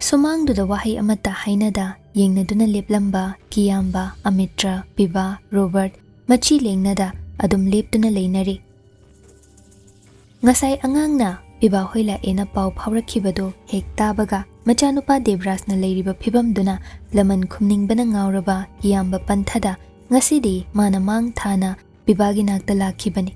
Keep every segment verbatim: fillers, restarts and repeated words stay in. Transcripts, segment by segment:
ꯁꯨꯃꯥꯡꯗꯨꯗ ꯋꯥꯍꯩ ꯑꯃꯠꯇ ꯍꯥꯏꯅꯗ ꯌꯦꯡꯅꯗꯨꯅ ꯂꯦꯞꯂꯝꯕ ꯀꯤꯌꯥꯝꯕ, ꯑꯃꯤꯇ꯭ꯔ, ꯄꯤꯕꯥ, ꯔꯣꯕꯔꯠ ꯃꯆꯤ ꯂꯦꯡꯅꯗ ꯑꯗꯨꯝ ꯂꯦꯞꯇꯨꯅ ꯂꯩꯅꯔꯤ꯫ ꯉꯁꯥꯏ ꯑꯉꯥꯡꯅ ꯄꯤꯕꯥ ꯍꯣꯏ ꯂꯥꯛꯑꯦꯅ ꯄꯥꯎ ꯐꯥꯎꯔꯛꯈꯤꯕꯗꯨ ꯍꯦꯛ ꯇꯥꯕꯒ, ꯃꯆꯥꯅꯨꯄꯥ ꯗꯦꯕ꯭ꯔꯥꯖꯅ ꯂꯩꯔꯤꯕ ꯐꯤꯚꯝꯗꯨꯅ ꯂꯃꯟ ꯈꯨꯝꯅꯤꯡꯕꯅ ꯉꯥꯎꯔꯕ ꯀꯤꯌꯥꯝꯕ ꯄꯟꯊꯗ ꯉꯁꯤꯗꯤ ꯃꯥꯅ ꯃꯥꯡ ꯊꯥꯅ ꯄꯤꯕꯥꯒꯤ ꯅꯥꯛꯇ ꯂꯥꯛꯈꯤꯕꯅꯤ꯫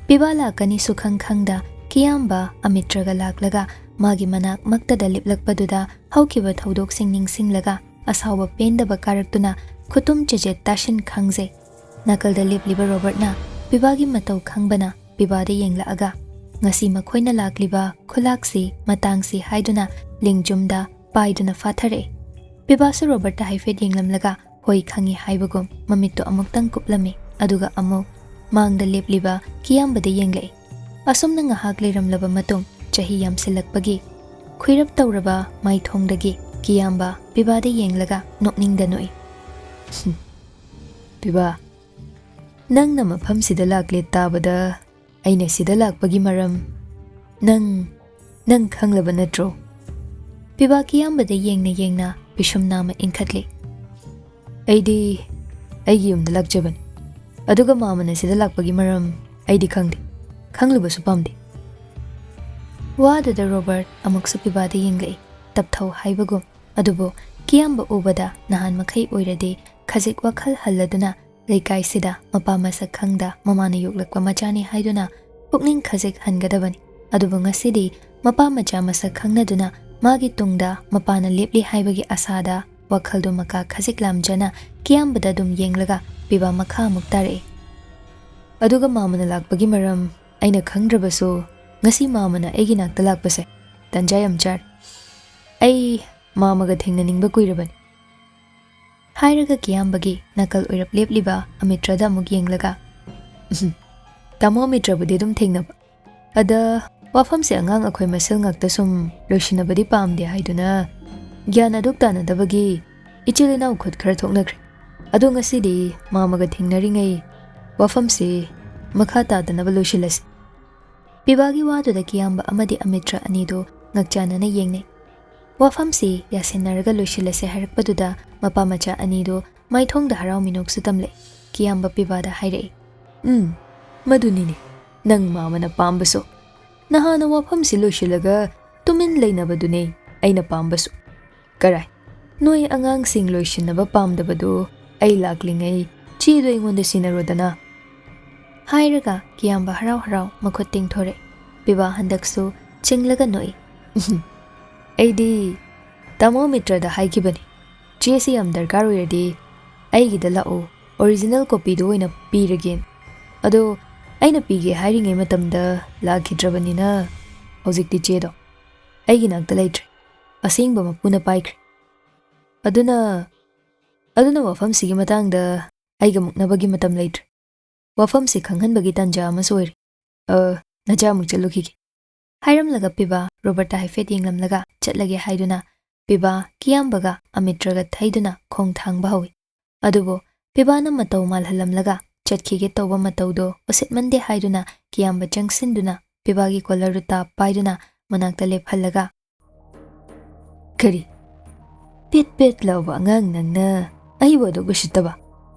ꯄꯤꯕꯥ ꯂꯥꯛꯀꯅꯤ ꯁꯨꯈꯪ ꯈꯪꯗ ꯀꯤꯌꯥꯝꯕ ꯑꯃꯤꯇ꯭ꯔꯒ ꯂꯥꯛꯂꯒ ꯃꯥꯒꯤ ꯃꯅꯥꯛ ꯃꯛꯇꯗ ꯂꯦꯞꯂꯛꯄꯗꯨꯗ ꯍꯧꯈꯤꯕ ꯊꯧꯗꯣꯛꯁꯤꯡ ꯅꯤꯡꯁꯤꯡꯂꯒ ꯑꯁꯥꯎꯕ ꯄꯦꯟꯗꯕ ꯀꯥꯔꯛꯇꯨꯅ ꯈꯨꯇꯨꯝ ꯆꯦꯖꯦꯠ ꯇꯥꯁꯤꯟ ꯈꯪꯖꯩ꯫ ꯅꯥꯀꯜꯗ ꯂꯦꯞꯂꯤꯕ ꯔꯣꯕꯔꯠꯅ ꯄꯤꯕꯥꯒꯤ ꯃꯇꯧ ꯈꯪꯕꯅ ꯄꯤꯕꯥꯗ ꯌꯦꯡꯂꯛꯑꯒ ꯉꯁꯤ ꯃꯈꯣꯏꯅ ꯂꯥꯛꯂꯤꯕ ꯈꯨꯂꯥꯛꯁꯤ ꯃꯇꯥꯡꯁꯤ ꯍꯥꯏꯗꯨꯅ ꯂꯦꯡꯖꯨꯝꯗ ꯄꯥꯏꯗꯨꯅ ꯐꯥꯊꯔꯛꯏ꯫ ꯄꯤꯕꯥꯁꯨ ꯔꯣꯕꯔꯠꯇ ꯍꯥꯏꯐꯦꯠ ꯌꯦꯡꯂꯝꯂꯒ ꯍꯣꯏ ꯈꯪꯏ ꯍꯥꯏꯕꯒꯨꯝ ꯃꯃꯤꯠꯇꯨ ꯑꯃꯨꯛꯇꯪ ꯀꯨꯞꯂꯝꯃꯤ, ꯑꯗꯨꯒ ꯑꯃꯨꯛ ꯃꯥꯡꯗ ꯂꯦꯞꯂꯤꯕ ꯀꯤꯌꯥꯝꯕꯗ ꯌꯦꯡꯂꯛꯏ꯫ ꯑꯁꯨꯝꯅ ꯉꯥꯏꯍꯥꯛ ꯂꯩꯔꯝꯂꯕ ꯃꯇꯨꯡ ꯆꯍꯤ ꯌꯥꯝꯁꯤꯜꯂꯛꯄꯒꯤ ꯈꯨꯏꯔꯞ ꯇꯧꯔꯕ ꯃꯥꯏꯊꯣꯡꯗꯒꯤ ꯀꯤꯌꯥꯝꯕ ꯄꯤꯕꯥꯗ ꯌꯦꯡꯂꯒ ꯅꯣꯛꯅꯤꯡꯗ ꯅꯣꯛꯏ꯫ "ꯄꯤꯕꯥ, ꯅꯪꯅ ꯃꯐꯝꯁꯤꯗ ꯂꯥꯛꯂꯦ ꯇꯥꯕꯗ ꯑꯩꯅ ꯁꯤꯗ ꯂꯥꯛꯄꯒꯤ ꯃꯔꯝ ꯅꯪ, ꯅꯪ ꯈꯪꯂꯕ ꯅꯠꯇ꯭ꯔꯣ?" ꯄꯤꯕꯥ ꯀꯤꯌꯥꯝꯕꯗ ꯌꯦꯡꯅ ꯌꯦꯡꯅ ꯄꯤꯁꯨꯝ ꯅꯥꯝꯃ ꯏꯟꯈꯠꯂꯤ꯫ "ꯑꯩꯗꯤ ꯑꯩꯒꯤ ꯌꯨꯝꯗ ꯂꯥꯛꯆꯕꯅꯤ, ꯑꯗꯨꯒ ꯃꯥꯃꯅ ꯁꯤꯗ ꯂꯥꯛꯄꯒꯤ ꯃꯔꯝ ꯑꯩꯗꯤ ꯈꯪꯗꯦ, ꯈꯪꯂꯨꯕꯁꯨ ꯄꯥꯝꯗꯦ꯫" ꯋꯥꯗꯨꯗ ꯔꯣꯕꯔꯠ ꯑꯃꯨꯛꯁꯨ ꯄꯤꯕꯥꯗ ꯌꯦꯡꯂꯛꯏ꯫ ꯇꯞꯊꯧ ꯍꯥꯏꯕꯒꯨꯝ꯫ ꯑꯗꯨꯕꯨ ꯀꯤꯌꯥꯝꯕ ꯎꯕꯗ ꯅꯍꯥꯟ ꯃꯈꯩ ꯑꯣꯏꯔꯗꯤ ꯈꯖꯤꯛ ꯋꯥꯈꯜ ꯍꯜꯂꯗꯨꯅ ꯂꯩꯀꯥꯏꯁꯤꯗ ꯃꯄꯥ ꯃꯁꯛ ꯈꯪꯗ ꯃꯃꯥꯅ ꯌꯣꯛꯂꯛꯄ ꯃꯆꯥꯅꯤ ꯍꯥꯏꯗꯨꯅ ꯄꯨꯛꯅꯤꯡ ꯈꯖꯤꯛ ꯍꯟꯒꯗꯕꯅꯤ꯫ ꯑꯗꯨꯕꯨ ꯉꯁꯤꯗꯤ ꯃꯄꯥ ꯃꯆꯥ ꯃꯁꯛ ꯈꯪꯅꯗꯨꯅ ꯃꯥꯒꯤ ꯇꯨꯡꯗ ꯃꯄꯥꯅ ꯂꯦꯞꯂꯤ ꯍꯥꯏꯕꯒꯤ ꯑꯁꯥꯗ ꯋꯥꯈꯜꯗꯨ ꯃꯀꯥ ꯈꯖꯤꯛ ꯂꯥꯝꯖꯅ ꯀꯤꯌꯥꯝꯕꯗ ꯑꯗꯨꯝ ꯌꯦꯡꯂꯒ ꯄꯤꯕꯥ ꯃꯈꯥ ꯑꯃꯨꯛ ꯇꯥꯔꯛꯏ꯫ "ꯑꯗꯨꯒ ꯃꯥꯃꯅ ꯂꯥꯛꯄꯒꯤ ꯃꯔꯝ ꯑꯩꯅ ꯈꯪꯗ꯭ꯔꯕꯁꯨ, ꯉꯁꯤ ꯃꯥꯃꯅ ꯑꯩꯒꯤ ꯅꯥꯛꯇ ꯂꯥꯛꯄꯁꯦ ꯇꯟꯖꯥ ꯌꯥꯝ ꯆꯥꯔꯦ꯫ ꯑꯩ ꯃꯥꯃꯒ ꯊꯦꯡꯅꯅꯤꯡꯕ ꯀꯨꯏꯔꯕꯅꯤ꯫" ꯍꯥꯏꯔꯒ ꯀꯤꯌꯥꯝꯕꯒꯤ ꯅꯥꯀꯜ ꯑꯣꯏꯔꯞ ꯂꯦꯞꯂꯤꯕ ꯑꯃꯤꯇ꯭ꯔꯗ ꯑꯃꯨꯛ ꯌꯦꯡꯂꯒ, "ꯎꯝ, ꯇꯥꯃꯣ ꯑꯃꯤꯇ꯭ꯔꯕꯨꯗꯤ ꯑꯗꯨꯝ ꯊꯦꯡꯅꯕ꯫ ꯑꯗ ꯋꯥꯐꯝꯁꯦ ꯑꯉꯥꯡ ꯑꯩꯈꯣꯏ ꯃꯁꯦꯜ ꯉꯥꯛꯇ ꯁꯨꯝ ꯂꯣꯏꯁꯤꯟꯅꯕꯗꯤ ꯄꯥꯝꯗꯦ ꯍꯥꯏꯗꯨꯅ ꯒ꯭ꯌꯥꯟ ꯑꯗꯨꯛ ꯇꯥꯅꯗꯕꯒꯤ ꯏꯆꯤꯜ ꯏꯅꯥꯎ ꯈꯨꯠ ꯈꯔ ꯊꯣꯛꯅꯈ꯭ꯔꯦ꯫ ꯑꯗꯣ ꯉꯁꯤꯗꯤ ꯃꯥꯃꯒ ꯊꯦꯡꯅꯔꯤꯉꯩ ꯋꯥꯐꯝꯁꯤ ꯃꯈꯥ ꯇꯥꯗꯅꯕ ꯂꯣꯏꯁꯤꯜꯂꯁꯤ꯫" ꯄꯤꯕꯥꯒꯤ ꯋꯥꯗꯨꯗ ꯀꯤꯌꯥꯝꯕ ꯑꯃꯗꯤ ꯑꯃꯤꯇ꯭ꯔ ꯑꯅꯤꯗꯨ ꯉꯛꯆꯥꯟꯅꯅ ꯌꯦꯡꯅꯩ꯫ ꯋꯥꯐꯝꯁꯤ ꯌꯥꯁꯤꯟꯅꯔꯒ ꯂꯣꯏꯁꯤꯜꯂꯁꯦ ꯍꯥꯏꯔꯛꯄꯗꯨꯗ ꯃꯄꯥ ꯃꯆꯥ ꯑꯅꯤꯗꯨ ꯃꯥꯏꯊꯣꯡꯗ ꯍꯔꯥꯎ ꯃꯤꯅꯣꯛꯁꯨ ꯇꯝꯂꯛꯏ꯫ ꯀꯤꯌꯥꯝꯕ ꯄꯤꯕꯥꯗ ꯍꯥꯏꯔꯛꯏ, "ꯎꯝ, ꯃꯗꯨꯅꯤꯅꯦ꯫ ꯅꯪ ꯃꯥꯃꯅ ꯄꯥꯝꯕꯁꯨ꯫ ꯅꯍꯥꯟꯅ ꯋꯥꯐꯝꯁꯤ ꯂꯣꯏꯁꯤꯜꯂꯒ ꯇꯨꯃꯤꯟ ꯂꯩꯅꯕꯗꯨꯅꯦ ꯑꯩꯅ ꯄꯥꯝꯕꯁꯨ꯫ ꯀꯔꯥꯏ, ꯅꯣꯏ ꯑꯉꯥꯡꯁꯤꯡ ꯂꯣꯏꯁꯤꯟꯅꯕ ꯄꯥꯝꯗꯕꯗꯨ ꯑꯩ ꯂꯥꯛꯂꯤꯉꯩ ꯆꯦꯗꯣ ꯑꯩꯉꯣꯟꯗ ꯁꯤꯟꯅꯔꯣꯗꯅ"꯫ ꯍꯥꯏꯔꯒ ꯀꯤꯌꯥꯝꯕ ꯍꯔꯥꯎ ꯍꯔꯥꯎ ꯃꯈꯨꯠ ꯇꯤꯡꯊꯣꯔꯛꯏ꯫ ꯄꯤꯕꯥ ꯍꯟꯗꯛꯁꯨ ꯆꯤꯡꯂꯒ ꯅꯣꯛꯏ꯫ "ꯑꯩꯗꯤ ꯇꯥꯃꯣ ꯃꯤꯇ꯭ꯔꯗ ꯍꯥꯏꯈꯤꯕꯅꯤ, ꯆꯦꯁꯤ ꯌꯥꯝ ꯗꯔꯀꯥꯔ ꯑꯣꯏꯔꯗꯤ ꯑꯩꯒꯤꯗ ꯂꯥꯛꯎ, ꯑꯣꯔꯤꯖꯤꯅꯦꯜ ꯀꯣꯄꯤꯗꯨ ꯑꯣꯏꯅ ꯄꯤꯔꯒꯦ꯫ ꯑꯗꯣ ꯑꯩꯅ ꯄꯤꯒꯦ ꯍꯥꯏꯔꯤꯉꯩ ꯃꯇꯝꯗ ꯂꯥꯛꯈꯤꯗ꯭ꯔꯕꯅꯤꯅ ꯍꯧꯖꯤꯛꯇꯤ ꯆꯦꯗꯣ ꯑꯩꯒꯤ ꯅꯥꯛꯇ ꯂꯩꯇ꯭ꯔꯦ, ꯑꯁꯦꯡꯕ ꯃꯄꯨꯅ ꯄꯥꯏꯈ꯭ꯔꯦ꯫ ꯑꯗꯨꯅ, ꯑꯗꯨꯅ ꯋꯥꯐꯝꯁꯤꯒꯤ ꯃꯇꯥꯡꯗ ꯑꯩꯒ ꯃꯨꯛꯅꯕꯒꯤ ꯃꯇꯝ ꯂꯩꯇ꯭ꯔꯦ꯫ ꯋꯥꯐꯝꯁꯤ ꯈꯪꯍꯟꯕꯒꯤ ꯇꯥꯟꯖꯥ ꯑꯃꯁꯨ ꯑꯣꯏꯔꯦ꯫ ꯑ, ꯅꯆꯥ ꯑꯃꯨꯛ ꯆꯠꯂꯨꯈꯤꯒꯦ"꯫ ꯍꯥꯏꯔꯝꯂꯒ ꯄꯤꯕꯥ ꯔꯣꯕꯔꯠꯇ ꯍꯥꯏꯐꯦꯠ ꯌꯦꯡꯂꯝꯂꯒ ꯆꯠꯂꯒꯦ ꯍꯥꯏꯗꯨꯅ ꯄꯤꯕꯥ ꯀꯤꯌꯥꯝꯕꯒ ꯑꯃꯤꯇ꯭ꯔꯒ ꯊꯩꯗꯨꯅ ꯈꯣꯡ ꯊꯥꯡꯕ ꯍꯧꯏ꯫ ꯑꯗꯨꯕꯨ ꯄꯤꯕꯥꯅ ꯃꯇꯧ ꯃꯥꯜꯍꯜꯂꯝꯂꯒ ꯆꯠꯈꯤꯒꯦ ꯇꯧꯕ ꯃꯇꯧꯗꯣ ꯎꯁꯤꯠꯃꯟꯗꯦ ꯍꯥꯏꯗꯨꯅ ꯀꯤꯌꯥꯝꯕ ꯆꯪꯁꯤꯟꯗꯨꯅ ꯄꯤꯕꯥꯒꯤ ꯀꯣꯂꯔꯗꯨ ꯇꯥꯞ ꯄꯥꯏꯗꯨꯅ ꯃꯅꯥꯛꯇ ꯂꯦꯞꯍꯜꯂꯒ, "ꯀꯔꯤ? ꯄꯦꯠ ꯄꯦꯠ ꯂꯥꯎꯕ ꯑꯉꯥꯡ ꯅꯪꯅ ꯑꯩꯕꯨ ꯑꯗꯨꯛ ꯎꯁꯤꯠꯇꯕ?"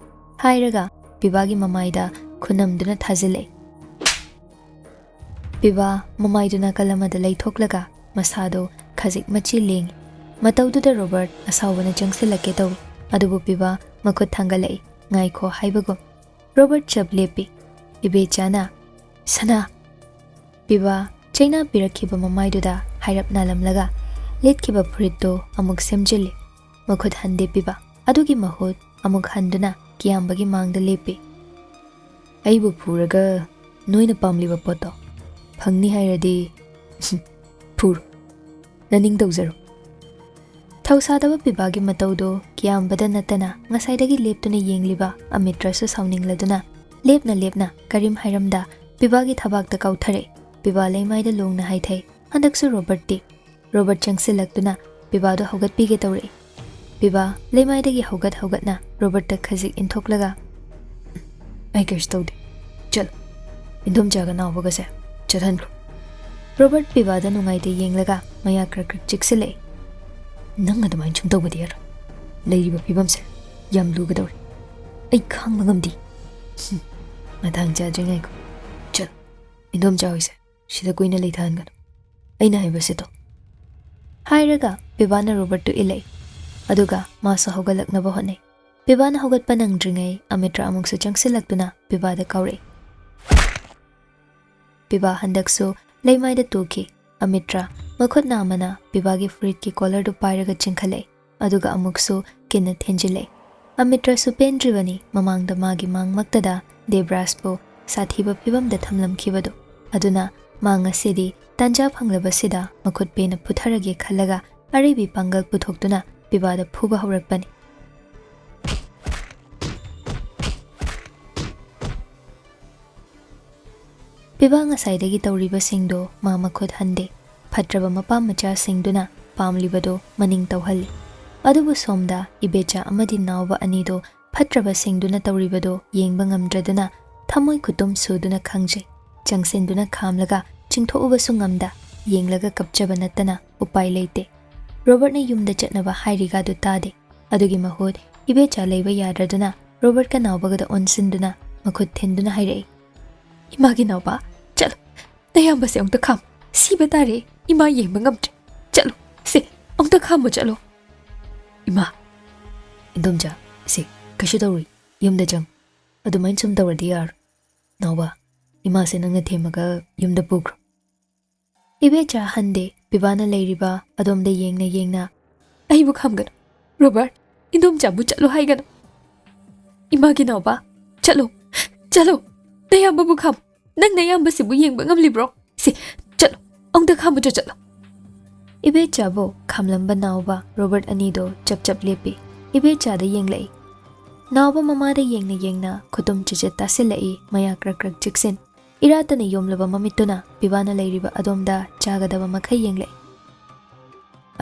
ꯍꯥꯏꯔꯒ ꯄꯤꯕꯥꯒꯤ ꯃꯃꯥꯏꯗ ꯈꯨꯅꯝꯗꯨꯅ ꯊꯥꯖꯤꯜꯂꯛꯏ꯫ ꯄꯤꯕꯥ ꯃꯃꯥꯏꯗꯨ ꯅꯥꯀꯜ ꯑꯃꯗ ꯂꯩꯊꯣꯛꯂꯒ ꯃꯁꯥꯗꯣ ꯈꯖꯤꯛ ꯃꯆꯤ ꯂꯦꯡꯉꯤ꯫ ꯃꯇꯧꯗꯨꯗ ꯔꯣꯕꯔꯠ ꯑꯁꯥꯎꯕꯅ ꯆꯪꯁꯤꯜꯂꯛꯀꯦ ꯇꯧꯏ, ꯑꯗꯨꯕꯨ ꯄꯤꯕꯥ ꯃꯈꯨꯠ ꯊꯥꯡꯒꯠꯂꯛꯏ, "ꯉꯥꯏꯈꯣ" ꯍꯥꯏꯕꯒꯨꯝ꯫ ꯔꯣꯕꯔꯠ ꯆꯞ ꯂꯦꯞꯄꯤ꯫ ꯏꯕꯦꯆꯥꯅ, "ꯁꯅꯥ!" ꯄꯤꯕꯥ ꯆꯩꯅꯥ ꯄꯤꯔꯛꯈꯤꯕ ꯃꯃꯥꯏꯗꯨꯗ ꯍꯥꯏꯔꯞ ꯅꯥꯜꯂꯝꯂꯒ ꯂꯤꯠꯈꯤꯕ ꯐꯨꯔꯤꯠꯇꯨ ꯑꯃꯨꯛ ꯁꯦꯝꯖꯤꯜꯂꯤ꯫ ꯃꯈꯨꯠ ꯍꯟꯗꯦ ꯄꯤꯕꯥ꯫ ꯑꯗꯨꯒꯤ ꯃꯍꯨꯠ ꯑꯃꯨꯛ ꯍꯟꯗꯨꯅ ꯀꯤꯌꯥꯝꯕꯒꯤ ꯃꯥꯡꯗ ꯂꯦꯞꯄꯤ꯫ "ꯑꯩꯕꯨ ꯐꯨꯔꯒ ꯅꯣꯏꯅ ꯄꯥꯝꯂꯤꯕ ꯄꯣꯠꯇꯣ ꯐꯪꯅꯤ ꯍꯥꯏꯔꯗꯤ ꯐꯨꯔꯣ, ꯅꯅꯤꯡ ꯇꯧꯖꯔꯣ"꯫ ꯊꯧꯁꯥꯗꯕ ꯄꯤꯕꯥꯒꯤ ꯃꯇꯧꯗꯨ ꯀꯤꯌꯥꯝꯕꯗ ꯅꯠꯇꯅ ꯉꯁꯥꯏꯗꯒꯤ ꯂꯦꯞꯇꯨꯅ ꯌꯦꯡꯂꯤꯕ ꯑꯃꯤꯇ꯭ꯔꯁꯨ ꯁꯥꯎꯅꯤꯡꯂꯗꯨꯅ ꯂꯦꯞꯅ ꯂꯦꯞꯅ ꯀꯔꯤꯝ ꯍꯥꯏꯔꯝꯗ ꯄꯤꯕꯥꯒꯤ ꯊꯕꯥꯛꯇ ꯀꯥꯎꯊꯔꯛꯏ꯫ ꯄꯤꯕꯥ ꯂꯩꯃꯥꯏꯗ ꯂꯣꯡꯅ ꯍꯥꯏꯊꯩ꯫ ꯍꯟꯗꯛꯁꯨ ꯔꯣꯕꯔꯠꯇꯤ꯫ ꯔꯣꯕꯔꯠ ꯆꯪꯁꯤꯜꯂꯛꯇꯨꯅ ꯄꯤꯕꯥꯗꯨ ꯍꯧꯒꯠꯄꯤꯒꯦ ꯇꯧꯔꯛꯏ꯫ ꯄꯤꯕꯥ ꯂꯩꯃꯥꯏꯗꯒꯤ ꯍꯧꯒꯠ ꯍꯧꯒꯠꯅ ꯔꯣꯕꯔꯠꯇ ꯈꯖꯤꯛ ꯏꯟꯊꯣꯛꯂꯒ, "ꯑꯩ ꯀꯩꯁꯨ ꯇꯧꯗꯦ꯫ ꯆꯠꯂꯣ꯫ ꯏꯟꯗꯣꯝꯆꯥꯒ ꯅꯥꯎꯕꯒꯁꯦ ꯆꯠꯍꯟꯈ꯭ꯔꯣ"꯫ ꯔꯣꯕꯔꯠ ꯄꯤꯕꯥꯗ ꯅꯨꯡꯉꯥꯏꯇ ꯌꯦꯡꯂꯒ ꯃꯌꯥ ꯀ꯭ꯔꯛ ꯀ꯭ꯔꯛ ꯆꯤꯛꯁꯤꯜꯂꯛꯏ꯫ ꯅꯪ ꯑꯗꯨꯃꯥꯏꯅ ꯁꯨꯝ ꯇꯧꯕꯗꯤ ꯌꯥꯔꯣꯏ꯫ ꯂꯩꯔꯤꯕ ꯐꯤꯕꯝꯁꯦ ꯌꯥꯝ ꯂꯨꯒꯗꯧꯔꯦ꯫ ꯑꯩ ꯈꯥꯡꯕ ꯉꯝꯗꯦ꯫ ꯍꯨꯝ, ꯃꯇꯥꯡ ꯆꯥꯗ꯭ꯔꯤꯉꯩꯀꯣ꯫ ꯆꯠ, ꯏꯟꯗꯣꯝꯆꯥ ꯍꯣꯏꯁꯦ ꯁꯤꯗ ꯀꯨꯏꯅ ꯂꯩꯊꯍꯟꯒꯅꯨ꯫ ꯑꯩꯅ ꯍꯥꯏꯕꯁꯦ ꯇꯧ꯫ ꯍꯥꯏꯔꯒ ꯄꯤꯕꯥꯅ ꯔꯣꯕꯔꯠꯇꯨ ꯏꯜꯂꯛꯏ꯫ ꯑꯗꯨꯒ ꯃꯥꯁꯨ ꯍꯧꯒꯠꯂꯛꯅꯕ ꯍꯣꯠꯅꯩ꯫ ꯄꯤꯕꯥꯅ ꯍꯧꯒꯠꯄ ꯅꯪꯗ꯭ꯔꯤꯉꯩ ꯑꯃꯤꯇ꯭ꯔ ꯑꯃꯨꯛꯁꯨ ꯆꯪꯁꯤꯜꯂꯛꯇꯨꯅ ꯄꯤꯕꯥꯗ ꯀꯥꯎꯔꯛꯏ꯫ ꯄꯤꯕꯥ ꯍꯟꯗꯛꯁꯨ ꯂꯩꯃꯥꯏꯗ ꯇꯨꯈꯤ꯫ ꯑꯃꯤꯇ꯭ꯔ ꯃꯈꯨꯠ ꯅꯥꯝꯃꯅ ꯄꯤꯕꯥꯒꯤ ꯐꯨꯔꯤꯠꯀꯤ ꯀꯣꯂꯔꯗꯨ ꯄꯥꯏꯔꯒ ꯆꯤꯡꯈꯠꯂꯛꯏ꯫ ꯑꯗꯨꯒ ꯑꯃꯨꯛꯁꯨ ꯀꯤꯟꯅ ꯊꯤꯟꯖꯤꯜꯂꯛꯏ꯫ ꯑꯃꯤꯇ꯭ꯔꯁꯨ ꯄꯦꯟꯗ꯭ꯔꯤꯕꯅꯤ ꯃꯃꯥꯡꯗ ꯃꯥꯒꯤ ꯃꯥꯡꯃꯛꯇꯗ ꯗꯦꯕ꯭ꯔꯥꯖꯄꯨ ꯁꯥꯊꯤꯕ ꯐꯤꯕꯝꯗ ꯊꯝꯂꯝꯈꯤꯕꯗꯨ꯫ ꯑꯗꯨꯅ ꯃꯥ ꯉꯁꯤꯗꯤ ꯇꯥꯟꯖꯥ ꯐꯪꯂꯕꯁꯤꯗ ꯃꯈꯨꯠ ꯄꯦꯟꯅ ꯐꯨꯊꯔꯒꯦ ꯈꯜꯂꯒ ꯑꯔꯩꯕꯤ ꯄꯥꯡꯒꯜ ꯄꯨꯊꯣꯛꯇꯨꯅ ꯄꯤꯕꯥꯗ ꯐꯨꯕ ꯍꯧꯔꯛꯄꯅꯤ꯫ ꯄꯤꯕꯥ ꯉꯁꯥꯏꯗꯒꯤ ꯇꯧꯔꯤꯕꯁꯤꯡꯗꯣ ꯃꯥ ꯃꯈꯨꯠ ꯍꯟꯗꯦ꯫ ꯐꯠꯇ꯭ꯔꯕ ꯃꯄꯥ ꯃꯆꯥꯁꯤꯡꯗꯨꯅ ꯄꯥꯝꯂꯤꯕꯗꯣ ꯃꯅꯤꯡ ꯇꯧꯍꯜꯂꯤ꯫ ꯑꯗꯨꯕꯨ ꯁꯣꯝꯗ ꯏꯕꯦꯆꯥ ꯑꯃꯗꯤ ꯅꯥꯎꯕ ꯑꯅꯤꯗꯣ ꯐꯠꯇ꯭ꯔꯕꯁꯤꯡꯗꯨꯅ ꯇꯧꯔꯤꯕꯗꯣ ꯌꯦꯡꯕ ꯉꯝꯗ꯭ꯔꯗꯨꯅ ꯊꯃꯣꯏ ꯈꯨꯇꯨꯝ ꯁꯨꯗꯨꯅ ꯈꯪꯖꯩ꯫ ꯆꯪꯁꯤꯟꯗꯨꯅ ꯈꯥꯝꯂꯒ ꯆꯤꯡꯊꯣꯛꯎꯕꯁꯨ ꯉꯝꯗ ꯌꯦꯡꯂꯒ ꯀꯞꯆꯕ ꯅꯠꯇꯅ ꯎꯄꯥꯏ ꯂꯩꯇꯦ꯫ ꯔꯣꯕꯔꯠꯅ ꯌꯨꯝꯗ ꯆꯠꯅꯕ ꯍꯥꯏꯔꯤꯒꯥꯗꯨ ꯇꯥꯗꯦ꯫ ꯑꯗꯨꯒꯤ ꯃꯍꯨꯠ ꯏꯕꯦꯆꯥ ꯂꯩꯕ ꯌꯥꯗ꯭ꯔꯗꯨꯅ ꯔꯣꯕꯔꯠꯀ ꯅꯥꯎꯕꯒꯗ ꯑꯣꯟꯁꯤꯟꯗꯨꯅ ꯃꯈꯨꯠ ꯊꯤꯟꯗꯨꯅ ꯍꯥꯏꯔꯛꯏ, "ꯏꯃꯥꯒꯤ ꯅꯥꯎꯕ, ꯆꯠꯂꯨ꯫ ꯅꯌꯥꯝꯕꯁꯦ ꯑꯃꯨꯛꯇ ꯈꯥꯝ꯫ ꯁꯤꯕ ꯇꯥꯔꯦ꯫ ꯏꯃꯥ ꯌꯦꯡꯕ ꯉꯝꯗ꯭ꯔꯦ꯫ ꯆꯠꯂꯨ꯫ ꯁꯦ, ꯑꯃꯨꯛꯇ ꯈꯥꯝꯃꯨ ꯆꯠꯂꯨ꯫" "ꯏꯃꯥ!" "ꯏꯟꯗꯣꯝꯆꯥ, ꯁꯦ, ꯀꯩꯁꯨ ꯇꯧꯔꯣꯏ꯫ ꯌꯨꯝꯗ ꯆꯪ꯫ ꯑꯗꯨꯃꯥꯏꯅ ꯁꯨꯝ ꯇꯧꯔꯗꯤ ꯌꯥꯔꯣꯏ꯫ ꯅꯥꯎꯕ, ꯏꯃꯥꯁꯦ ꯅꯪꯅ ꯊꯦꯝꯃꯒ ꯌꯨꯝꯗ ꯄꯨꯈ꯭ꯔꯣ꯫" ꯏꯕꯦꯆꯥ ꯍꯟꯗꯦ꯫ ꯄꯤꯕꯥꯅ ꯂꯩꯔꯤꯕ ꯑꯗꯣꯝꯗ ꯌꯦꯡꯅ ꯌꯦꯡꯅ, "ꯑꯩꯕꯨ ꯈꯥꯝꯒꯅꯨ꯫ ꯔꯣꯕꯔꯠ, ꯏꯟꯗꯣꯝꯆꯥꯕꯨ ꯆꯠꯂꯨ ꯍꯥꯏꯒꯅꯨ꯫ ꯏꯃꯥꯒꯤ ꯅꯥꯎꯕ, ꯆꯠꯂꯨ, ꯆꯠꯂꯨ꯫ ꯅꯌꯥꯝꯕꯕꯨ ꯈꯥꯝ꯫ ꯅꯪ ꯅꯌꯥꯝꯕꯁꯤꯕꯨ ꯌꯦꯡꯕ ꯉꯝꯂꯤꯕ꯭ꯔꯣ? ꯁꯤ, ꯆꯠꯂꯨ꯫ ꯑꯃꯨꯛꯇ ꯈꯥꯝꯃꯨꯆꯣ, ꯆꯠꯂꯨ꯫" ꯏꯕꯦꯆꯥꯕꯨ ꯈꯥꯝꯂꯝꯕ ꯅꯥꯎꯕ ꯔꯣꯕꯔꯠ ꯑꯅꯤꯗꯣ ꯆꯞ ꯆꯞ ꯂꯦꯞꯄꯤ꯫ ꯏꯕꯦꯆꯥꯗ ꯌꯦꯡꯂꯛꯏ꯫ ꯅꯥꯎꯕ ꯃꯃꯥꯗ ꯌꯦꯡꯅ ꯌꯦꯡꯅ ꯈꯨꯇꯨꯝ ꯆꯤꯆꯠ ꯇꯥꯁꯤꯜꯂꯛꯏ, ꯃꯌꯥ ꯀ꯭ꯔꯛ ꯀ꯭ꯔꯛ ꯆꯤꯛꯁꯤꯟ꯫ ꯏꯔꯥꯠꯇꯅ ꯌꯣꯝꯂꯕ ꯃꯃꯤꯠꯇꯨꯅ ꯄꯤꯕꯥꯅ ꯂꯩꯔꯤꯕ ꯑꯗꯣꯝꯗ ꯆꯥꯒꯗꯕ ꯃꯈꯩ ꯌꯦꯡꯂꯛꯏ꯫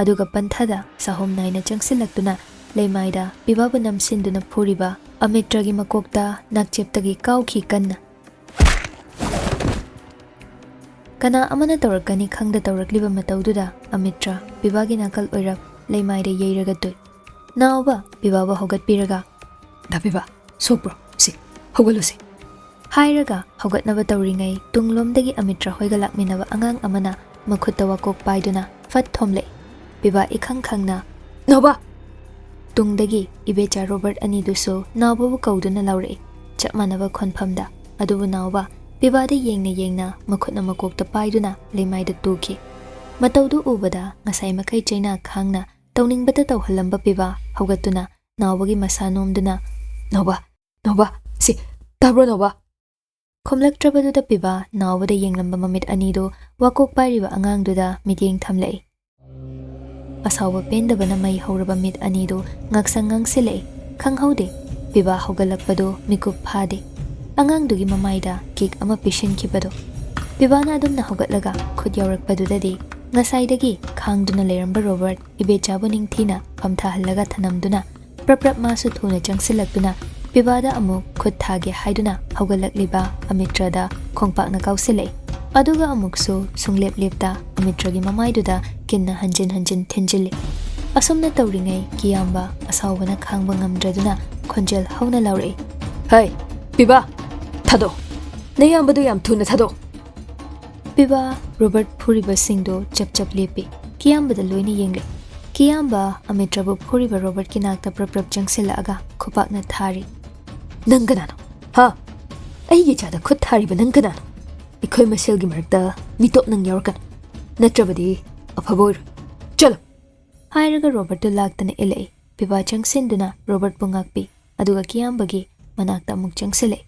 ꯑꯗꯨꯒ ꯄꯟꯊꯗ ꯆꯍꯨꯝ ꯅꯥꯏꯅ ꯆꯪꯁꯤꯜꯂꯛꯇꯨꯅ ꯂꯩꯃꯥꯏꯗ ꯄꯤꯕꯥꯕꯨ ꯅꯝꯁꯤꯟꯗꯨꯅ ꯐꯨꯔꯤꯕ ꯑꯃꯤꯇ꯭ꯔꯒꯤ ꯃꯀꯣꯛꯇ ꯅꯥꯛꯆꯦꯞꯇꯒꯤ ꯀꯥꯎꯈꯤ ꯀꯟꯅ꯫ ꯀꯅꯥ ꯑꯃꯅ ꯇꯧꯔꯛꯀꯅꯤ ꯈꯪꯗ ꯇꯧꯔꯛꯂꯤꯕ ꯃꯇꯧꯗꯨꯗ ꯑꯃꯤꯇ꯭ꯔ ꯄꯤꯕꯥꯒꯤ ꯅꯥꯀꯜ ꯑꯣꯏꯔꯞ ꯂꯩꯃꯥꯏꯗ ꯌꯩꯔꯒ ꯇꯨꯏ꯫ ꯅꯥꯎꯕ ꯄꯤꯕꯥꯕꯨ ꯍꯧꯒꯠꯄꯤꯔꯒ, "ꯗꯥ ꯄꯤꯕꯥ, ꯁꯣꯛꯄ꯭ꯔꯣ? ꯁꯤ, ꯍꯧꯒꯠꯂꯨꯁꯤ," ꯍꯥꯏꯔꯒ ꯍꯧꯒꯠꯅꯕ ꯇꯧꯔꯤꯉꯩ ꯇꯨꯡꯂꯣꯝꯗꯒꯤ ꯑꯃꯤꯇ꯭ꯔ ꯍꯣꯏꯒ ꯂꯥꯛꯃꯤꯟꯅꯕ ꯑꯉꯥꯡ ꯑꯃꯅ ꯃꯈꯨꯠꯇ ꯋꯥꯀꯣꯛ ꯄꯥꯏꯗꯨꯅ ꯐꯠ ꯊꯣꯝꯂꯛꯏ꯫ ꯄꯤꯕꯥ ꯏꯈꯪ ꯈꯪꯅ, "ꯅꯥꯎꯕ!" ꯇꯨꯡꯗꯒꯤ ꯏꯕꯦꯆꯥ ꯔꯣꯕꯔꯠ ꯑꯅꯤꯗꯨꯁꯨ ꯅꯥꯎꯕꯕꯨ ꯀꯧꯗꯨꯅ ꯂꯥꯎꯔꯛꯏ, ꯆꯞ ꯃꯥꯟꯅꯕ ꯈꯣꯟꯐꯝꯗ꯫ ꯑꯗꯨꯕꯨ ꯅꯥꯎꯕ ꯄꯤꯕꯥꯗ ꯌꯦꯡꯅ ꯌꯦꯡꯅ ꯃꯈꯨꯠꯅ ꯃꯀꯣꯛꯇ ꯄꯥꯏꯗꯨꯅ ꯂꯩꯃꯥꯏꯗ ꯇꯨꯈꯤ꯫ ꯃꯇꯧꯗꯨ ꯎꯕꯗ ꯉꯁꯥꯏ ꯃꯈꯩ ꯆꯩꯅꯥ ꯈꯥꯡꯅ ꯇꯧꯅꯤꯡꯕꯇ ꯇꯧꯍꯜꯂꯝꯕ ꯄꯤꯕꯥ ꯍꯧꯒꯠꯇꯨꯅ ꯅꯥꯎꯕꯒꯤ ꯃꯁꯥ ꯅꯣꯝꯗꯨꯅ, "ꯅꯥꯎꯕ, ꯅꯥꯎꯕ, ꯁꯤ, ꯇꯥꯕ꯭ꯔꯣ ꯅꯥꯎꯕ?" ꯈꯨꯝꯂꯛꯇ꯭ꯔꯕꯗꯨꯗ ꯄꯤꯕꯥ ꯅꯥꯎꯕꯗ ꯌꯦꯡꯂꯝꯕ ꯃꯃꯤꯠ ꯑꯅꯤꯗꯨ ꯋꯥꯀꯣꯛ ꯄꯥꯏꯔꯤꯕ ꯑꯉꯥꯡꯗꯨꯗ ꯃꯤꯠꯌꯦꯡ ꯊꯝꯂꯛꯏ꯫ ꯑꯁꯥꯎꯕ ꯄꯦꯟꯗꯕꯅ ꯃꯩ ꯍꯧꯔꯕ ꯃꯤꯠ ꯑꯅꯤꯗꯨ ꯉꯥꯛꯁꯪ ꯉꯥꯡꯁꯤꯜꯂꯛꯏ꯫ ꯈꯪꯍꯧꯗꯦ, ꯄꯤꯕꯥ ꯍꯧꯒꯠꯂꯛꯄꯗꯨ ꯃꯤꯀꯨꯞ ꯐꯥꯗꯦ꯫ ꯑꯉꯥꯡꯗꯨꯒꯤ ꯃꯃꯥꯏꯗ ꯀꯤꯛ ꯑꯃ ꯄꯤꯁꯤꯟꯈꯤꯕꯗꯨ꯫ ꯄꯤꯕꯥꯅ ꯑꯗꯨꯝꯅ ꯍꯧꯒꯠꯂꯒ ꯈꯨꯠ ꯌꯥꯎꯔꯛꯄꯗꯨꯗꯗꯤ ꯉꯁꯥꯏꯗꯒꯤ ꯈꯥꯡꯗꯨꯅ ꯂꯩꯔꯝꯕ ꯔꯣꯕꯔꯠ ꯏꯕꯦꯆꯥꯕꯨ ꯅꯤꯡꯊꯤꯅ ꯐꯝꯊꯍꯜꯂꯒ ꯊꯅꯝꯗꯨꯅ ꯄ꯭ꯔꯞ ꯄ꯭ꯔꯞ ꯃꯥꯁꯨ ꯊꯨꯅ ꯆꯪꯁꯤꯜꯂꯛꯇꯨꯅ ꯄꯤꯕꯥꯗ ꯑꯃꯨꯛ ꯈꯨꯠ ꯊꯥꯒꯦ ꯍꯥꯏꯗꯨꯅ ꯍꯧꯒꯠꯂꯛꯂꯤꯕ ꯑꯃꯤꯇ꯭ꯔꯗ ꯈꯣꯡꯄꯥꯛꯅ ꯀꯥꯎꯁꯤꯜꯂꯛꯏ꯫ ꯑꯗꯨꯒ ꯑꯃꯨꯛꯁꯨ ꯁꯨꯡꯂꯦꯞ ꯂꯦꯞꯇ ꯑꯃꯤꯇ꯭ꯔꯒꯤ ꯃꯃꯥꯏꯗꯨꯗ ꯀꯤꯟꯅ ꯍꯟꯖꯤꯟ ꯍꯟꯖꯤꯟ ꯊꯤꯟꯖꯤꯜꯂꯤ꯫ ꯑꯁꯨꯝꯅ ꯇꯧꯔꯤꯉꯩ ꯀꯤꯌꯥꯝꯕ ꯑꯁꯥꯎꯕꯅ ꯈꯥꯡꯕ ꯉꯝꯗ꯭ꯔꯗꯨꯅ ꯈꯣꯟꯖꯦꯜ ꯍꯧꯅ ꯂꯥꯎꯔꯛꯏ, "ꯍꯩ, ꯄꯤꯕꯥ, ꯊꯥꯗꯣꯛ! ꯅꯌꯥꯝꯕꯗꯨ ꯌꯥꯝ ꯊꯨꯅ ꯊꯥꯗꯣꯛ!" ꯄꯤꯕꯥ ꯔꯣꯕꯔꯠ ꯐꯨꯔꯤꯕꯁꯤꯡꯗꯨ ꯆꯞ ꯆꯞ ꯂꯦꯞꯄꯤ꯫ ꯀꯤꯌꯥꯝꯕꯗ ꯂꯣꯏꯅ ꯌꯦꯡꯂꯦ꯫ ꯀꯤꯌꯥꯝꯕ ꯑꯃꯤꯇ꯭ꯔꯕꯨ ꯐꯨꯔꯤꯕ ꯔꯣꯕꯔꯠꯀꯤ ꯅꯥꯛꯇ ꯄ꯭ꯔꯞ ꯄ꯭ꯔꯞ ꯆꯪꯁꯤꯜꯂꯛꯑꯒ ꯈꯨꯄꯥꯛꯅ ꯊꯥꯔꯤ꯫ "ꯅꯪ ꯀꯅꯥꯅꯣ? ꯍꯥ? ꯑꯩꯒꯤ ꯏꯆꯥꯗ ꯈꯨꯠ ꯊꯥꯔꯤꯕ ꯅꯪ ꯀꯅꯥꯅꯣ? ꯑꯩꯈꯣꯏ ꯃꯁꯦꯜꯒꯤ ꯃꯔꯛꯇ ꯃꯤꯇꯣꯞ ꯅꯪ ꯌꯥꯎꯔꯛꯀꯅꯨ, ꯅꯠꯇ꯭ꯔꯕꯗꯤ ꯑꯐꯕ ꯑꯣꯏꯔꯣꯏ꯫ ꯆꯠꯂꯣ!" ꯍꯥꯏꯔꯒ ꯔꯣꯕꯔꯠꯇꯨ ꯂꯥꯛꯇꯅ ꯏꯜꯂꯛꯏ꯫ ꯄꯤꯕꯥ ꯆꯪꯁꯤꯟꯗꯨꯅ ꯔꯣꯕꯔꯠꯄꯨ ꯉꯥꯛꯄꯤ, ꯑꯗꯨꯒ ꯀꯤꯌꯥꯝꯕꯒꯤ ꯃꯅꯥꯛꯇ ꯑꯃꯨꯛ ꯆꯪꯁꯤꯜꯂꯛꯏ꯫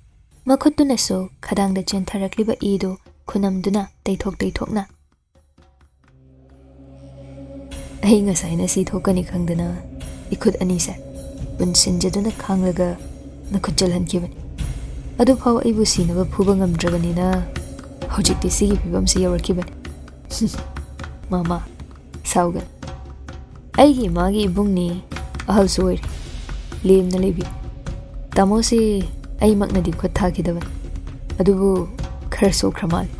ꯃꯈꯨꯠꯇꯨꯅꯁꯨ ꯈꯗꯥꯡꯗ ꯆꯦꯟꯊꯔꯛꯂꯤꯕ ꯏꯗꯨ ꯈꯨꯅꯝꯗꯨꯅ ꯇꯩꯊꯣꯛ ꯇꯩꯊꯣꯛꯅ, "ꯑꯩ ꯉꯁꯥꯏꯅ ꯁꯤ ꯊꯣꯛꯀꯅꯤ ꯈꯪꯗꯅ ꯏꯈꯨꯠ ꯑꯅꯤꯁꯦ ꯄꯨꯟꯁꯤꯟꯖꯗꯨꯅ ꯈꯥꯡꯂꯒ ꯅꯈꯨꯠ ꯆꯜꯍꯟꯈꯤꯕꯅꯤ꯫ ꯑꯗꯨꯐꯥꯎ ꯑꯩꯕꯨ ꯁꯤꯅꯕ ꯐꯨꯕ ꯉꯝꯗ꯭ꯔꯕꯅꯤꯅ ꯍꯧꯖꯤꯛꯇꯤ ꯁꯤꯒꯤ ꯐꯤꯕꯝꯁꯤ ꯌꯧꯔꯛꯈꯤꯕꯅꯤ꯫ ꯃꯃꯥ, ꯁꯥꯎꯒꯅꯨ꯫ ꯑꯩꯒꯤ ꯏꯃꯥꯒꯤ ꯏꯕꯨꯡꯅꯤ, ꯑꯍꯜꯁꯨ ꯑꯣꯏꯔꯦ꯫ ꯂꯦꯝꯅ ꯂꯩꯕꯤꯌꯨ꯫ ꯇꯥꯃꯣꯁꯤ ꯑꯩꯃꯛꯅꯗꯤ ꯈꯨꯠ ꯊꯥꯈꯤꯗꯕꯅꯤ, ꯑꯗꯨꯕꯨ ꯈꯔ ꯁꯣꯛꯈ꯭ꯔ ꯃꯥꯜꯂꯦ꯫"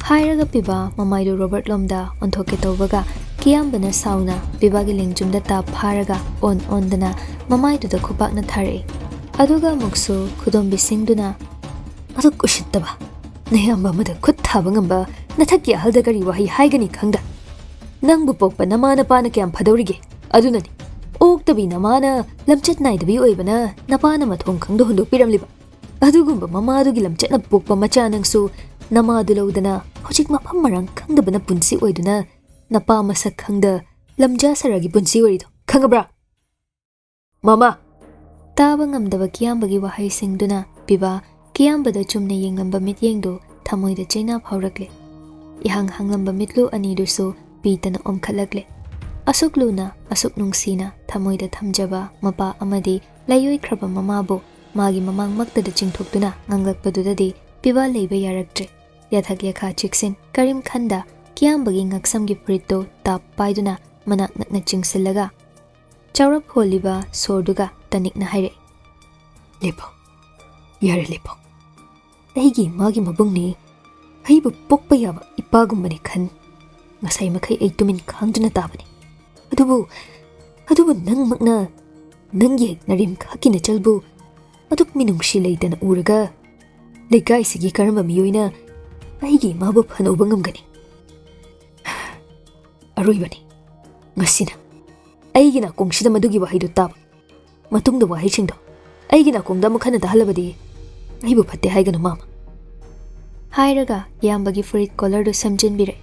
ꯍꯥꯏꯔꯒ ꯄꯤꯕꯥ ꯃꯃꯥꯏꯗꯨ ꯔꯣꯕꯔꯠ ꯂꯣꯝꯗ ꯑꯣꯟꯊꯣꯛꯀꯦ ꯇꯧꯕꯒ ꯀꯤꯌꯥꯝꯕꯅ ꯁꯥꯎꯅ ꯄꯤꯕꯥꯒꯤ ꯂꯦꯡꯖꯨꯝꯗ ꯇꯥꯞ ꯐꯥꯔꯒ ꯑꯣꯟ ꯑꯣꯟꯗꯅ ꯃꯃꯥꯏꯗꯨꯗ ꯈꯨꯄꯥꯛꯅ ꯊꯥꯔꯛꯏ꯫ ꯑꯗꯨꯒ ꯑꯃꯨꯛꯁꯨ ꯈꯨꯗꯣꯝꯕꯤꯁꯤꯡꯗꯨꯅ, "ꯃꯗꯨ ꯎꯁꯤꯠꯇꯕ, ꯅꯌꯥꯝꯕ ꯑꯃꯗ ꯈꯨꯠ ꯊꯥꯕ ꯉꯝꯕ ꯅꯊꯛꯀꯤ ꯑꯍꯜꯗ ꯀꯔꯤ ꯋꯥꯍꯩ ꯍꯥꯏꯒꯅꯤ ꯈꯪꯗ? ꯅꯪꯕꯨ ꯄꯣꯛꯄ ꯅꯃꯥ ꯅꯄꯥꯅ ꯀꯌꯥꯝ ꯐꯗꯧꯔꯤꯒꯦ? ꯑꯗꯨꯅꯅꯤ, ꯑꯣꯛꯇꯕꯤ ꯅꯃꯥꯅ ꯂꯝꯆꯠ ꯅꯥꯏꯗꯕꯤ ꯑꯣꯏꯕꯅ ꯅꯄꯥꯅ ꯃꯊꯣꯡ ꯈꯪꯗ ꯍꯨꯟꯗꯣꯛꯄꯤꯔꯝꯂꯤꯕ꯫ ꯑꯗꯨꯒꯨꯝꯕ ꯃꯃꯥꯗꯨꯒꯤ ꯂꯝꯆꯠꯅ ꯄꯣꯛꯄ ꯃꯆꯥ ꯅꯪꯁꯨ ꯅꯃꯥꯗꯨ ꯂꯧꯗꯅ ꯍꯧꯖꯤꯛ ꯃꯐꯝ ꯃꯔꯥꯡ ꯈꯪꯗꯕꯅ ꯄꯨꯟꯁꯤ ꯑꯣꯏꯗꯨꯅ ꯅꯄꯥ ꯃꯁꯛ ꯈꯪꯗ ꯂꯝꯖꯥ ꯁꯔꯥꯒꯤ ꯄꯨꯟꯁꯤ ꯑꯣꯏꯔꯤꯗꯣ ꯈꯪꯉꯕ꯭ꯔꯥ?" "ꯃꯃꯥ!" ꯇꯥꯕ ꯉꯝꯗꯕ ꯀꯤꯌꯥꯝꯕꯒꯤ ꯋꯥꯍꯩꯁꯤꯡꯗꯨꯅ ꯄꯤꯕꯥ ꯀꯤꯌꯥꯝꯕꯗ ꯆꯨꯝꯅ ꯌꯦꯡꯂꯝꯕ ꯃꯤꯠꯌꯦꯡꯗꯨ ꯊꯃꯣꯏꯗ ꯆꯩꯅꯥ ꯐꯥꯎꯔꯛꯂꯦ꯫ ꯏꯍꯥꯡ ꯍꯥꯡꯂꯝꯕ ꯃꯤꯠꯂꯨ ꯑꯅꯤꯗꯨꯁꯨ ꯄꯤꯇꯅ ꯑꯣꯝꯈꯠꯂꯛꯂꯦ꯫ ꯑꯁꯨꯛ ꯂꯨꯅ, ꯑꯁꯨꯛ ꯅꯨꯡꯁꯤꯅ ꯊꯃꯣꯏꯗ ꯊꯝꯖꯕ ꯃꯄꯥ ꯑꯃꯗꯤ ꯂꯩꯑꯣꯏꯈ꯭ꯔꯕ ꯃꯃꯥꯕꯨ ꯃꯥꯒꯤ ꯃꯃꯥꯡꯃꯛꯇꯗ ꯆꯤꯡꯊꯣꯛꯇꯨꯅ ꯉꯥꯡꯂꯛꯄꯗꯨꯗꯗꯤ ꯄꯤꯕꯥ ꯂꯩꯕ ꯌꯥꯔꯛꯇ꯭ꯔꯦ꯫ ꯌꯥꯊꯛ ꯌꯥꯈꯥ ꯆꯦꯛꯁꯤꯟ ꯀꯔꯤꯝ ꯈꯟꯗ ꯀꯤꯌꯥꯝꯕꯒꯤ ꯉꯛꯁꯝꯒꯤ ꯐꯨꯔꯤꯠꯇꯨ ꯇꯥꯞ ꯄꯥꯏꯗꯨꯅ ꯃꯅꯥꯛ ꯅꯛꯅ ꯆꯤꯡꯁꯤꯜꯂꯒ ꯆꯥꯎꯔꯞ ꯍꯣꯜꯂꯤꯕ ꯁꯣꯔꯗꯨꯒ ꯇꯅꯤꯛꯅ ꯍꯥꯏꯔꯛꯏ, "ꯂꯦꯞꯄꯣ, ꯌꯥꯔꯦ, ꯂꯦꯞꯄꯣ꯫ ꯑꯩꯒꯤ ꯏꯃꯥꯒꯤ ꯃꯕꯨꯡꯅꯤ, ꯑꯩꯕꯨ ꯄꯣꯛꯄ ꯌꯥꯕ ꯏꯄꯥꯒꯨꯝꯕꯅꯤ ꯈꯟ ꯉꯁꯥꯏ ꯃꯈꯩ ꯑꯩ ꯇꯨꯃꯤꯟ ꯈꯥꯡꯗꯨꯅ ꯇꯥꯕꯅꯤ꯫ ꯑꯗꯨꯕꯨ, ꯑꯗꯨꯕꯨ ꯅꯪꯃꯛꯅ ꯅꯪꯒꯤ ꯅꯔꯦꯝꯈꯛꯀꯤ ꯅꯆꯜꯕꯨ ꯑꯗꯨꯛ ꯃꯤꯅꯨꯡꯁꯤ ꯂꯩꯇꯅ ꯎꯔꯒ ꯂꯩꯀꯥꯏꯁꯤꯒꯤ ꯀꯔꯝꯕ ꯃꯤꯑꯣꯏꯅ ꯑꯩꯒꯤ ꯏꯃꯥꯕꯨ ꯐꯅ ꯎꯕ ꯉꯝꯒꯅꯤ? ꯑꯔꯣꯏꯕꯅꯤ꯫ ꯉꯁꯤꯅ ꯑꯩꯒꯤ ꯅꯥꯀꯣꯡꯁꯤꯗ ꯃꯗꯨꯒꯤ ꯋꯥꯍꯩꯗꯨ ꯇꯥꯕ꯫ ꯃꯇꯨꯡꯗ ꯋꯥꯍꯩꯁꯤꯡꯗꯣ ꯑꯩꯒꯤ ꯅꯥꯀꯣꯡꯗ ꯑꯃꯨꯛ ꯍꯟꯅ ꯇꯥꯍꯜꯂꯕꯗꯤ ꯑꯩꯕꯨ ꯐꯠꯇꯦ ꯍꯥꯏꯒꯅꯨ, ꯃꯥꯃ꯫" ꯍꯥꯏꯔꯒ ꯏꯌꯥꯝꯕꯒꯤ ꯐꯨꯔꯤꯠ ꯀꯣꯂꯔꯗꯨ ꯁꯦꯝꯖꯤꯟꯕꯤꯔꯦ꯫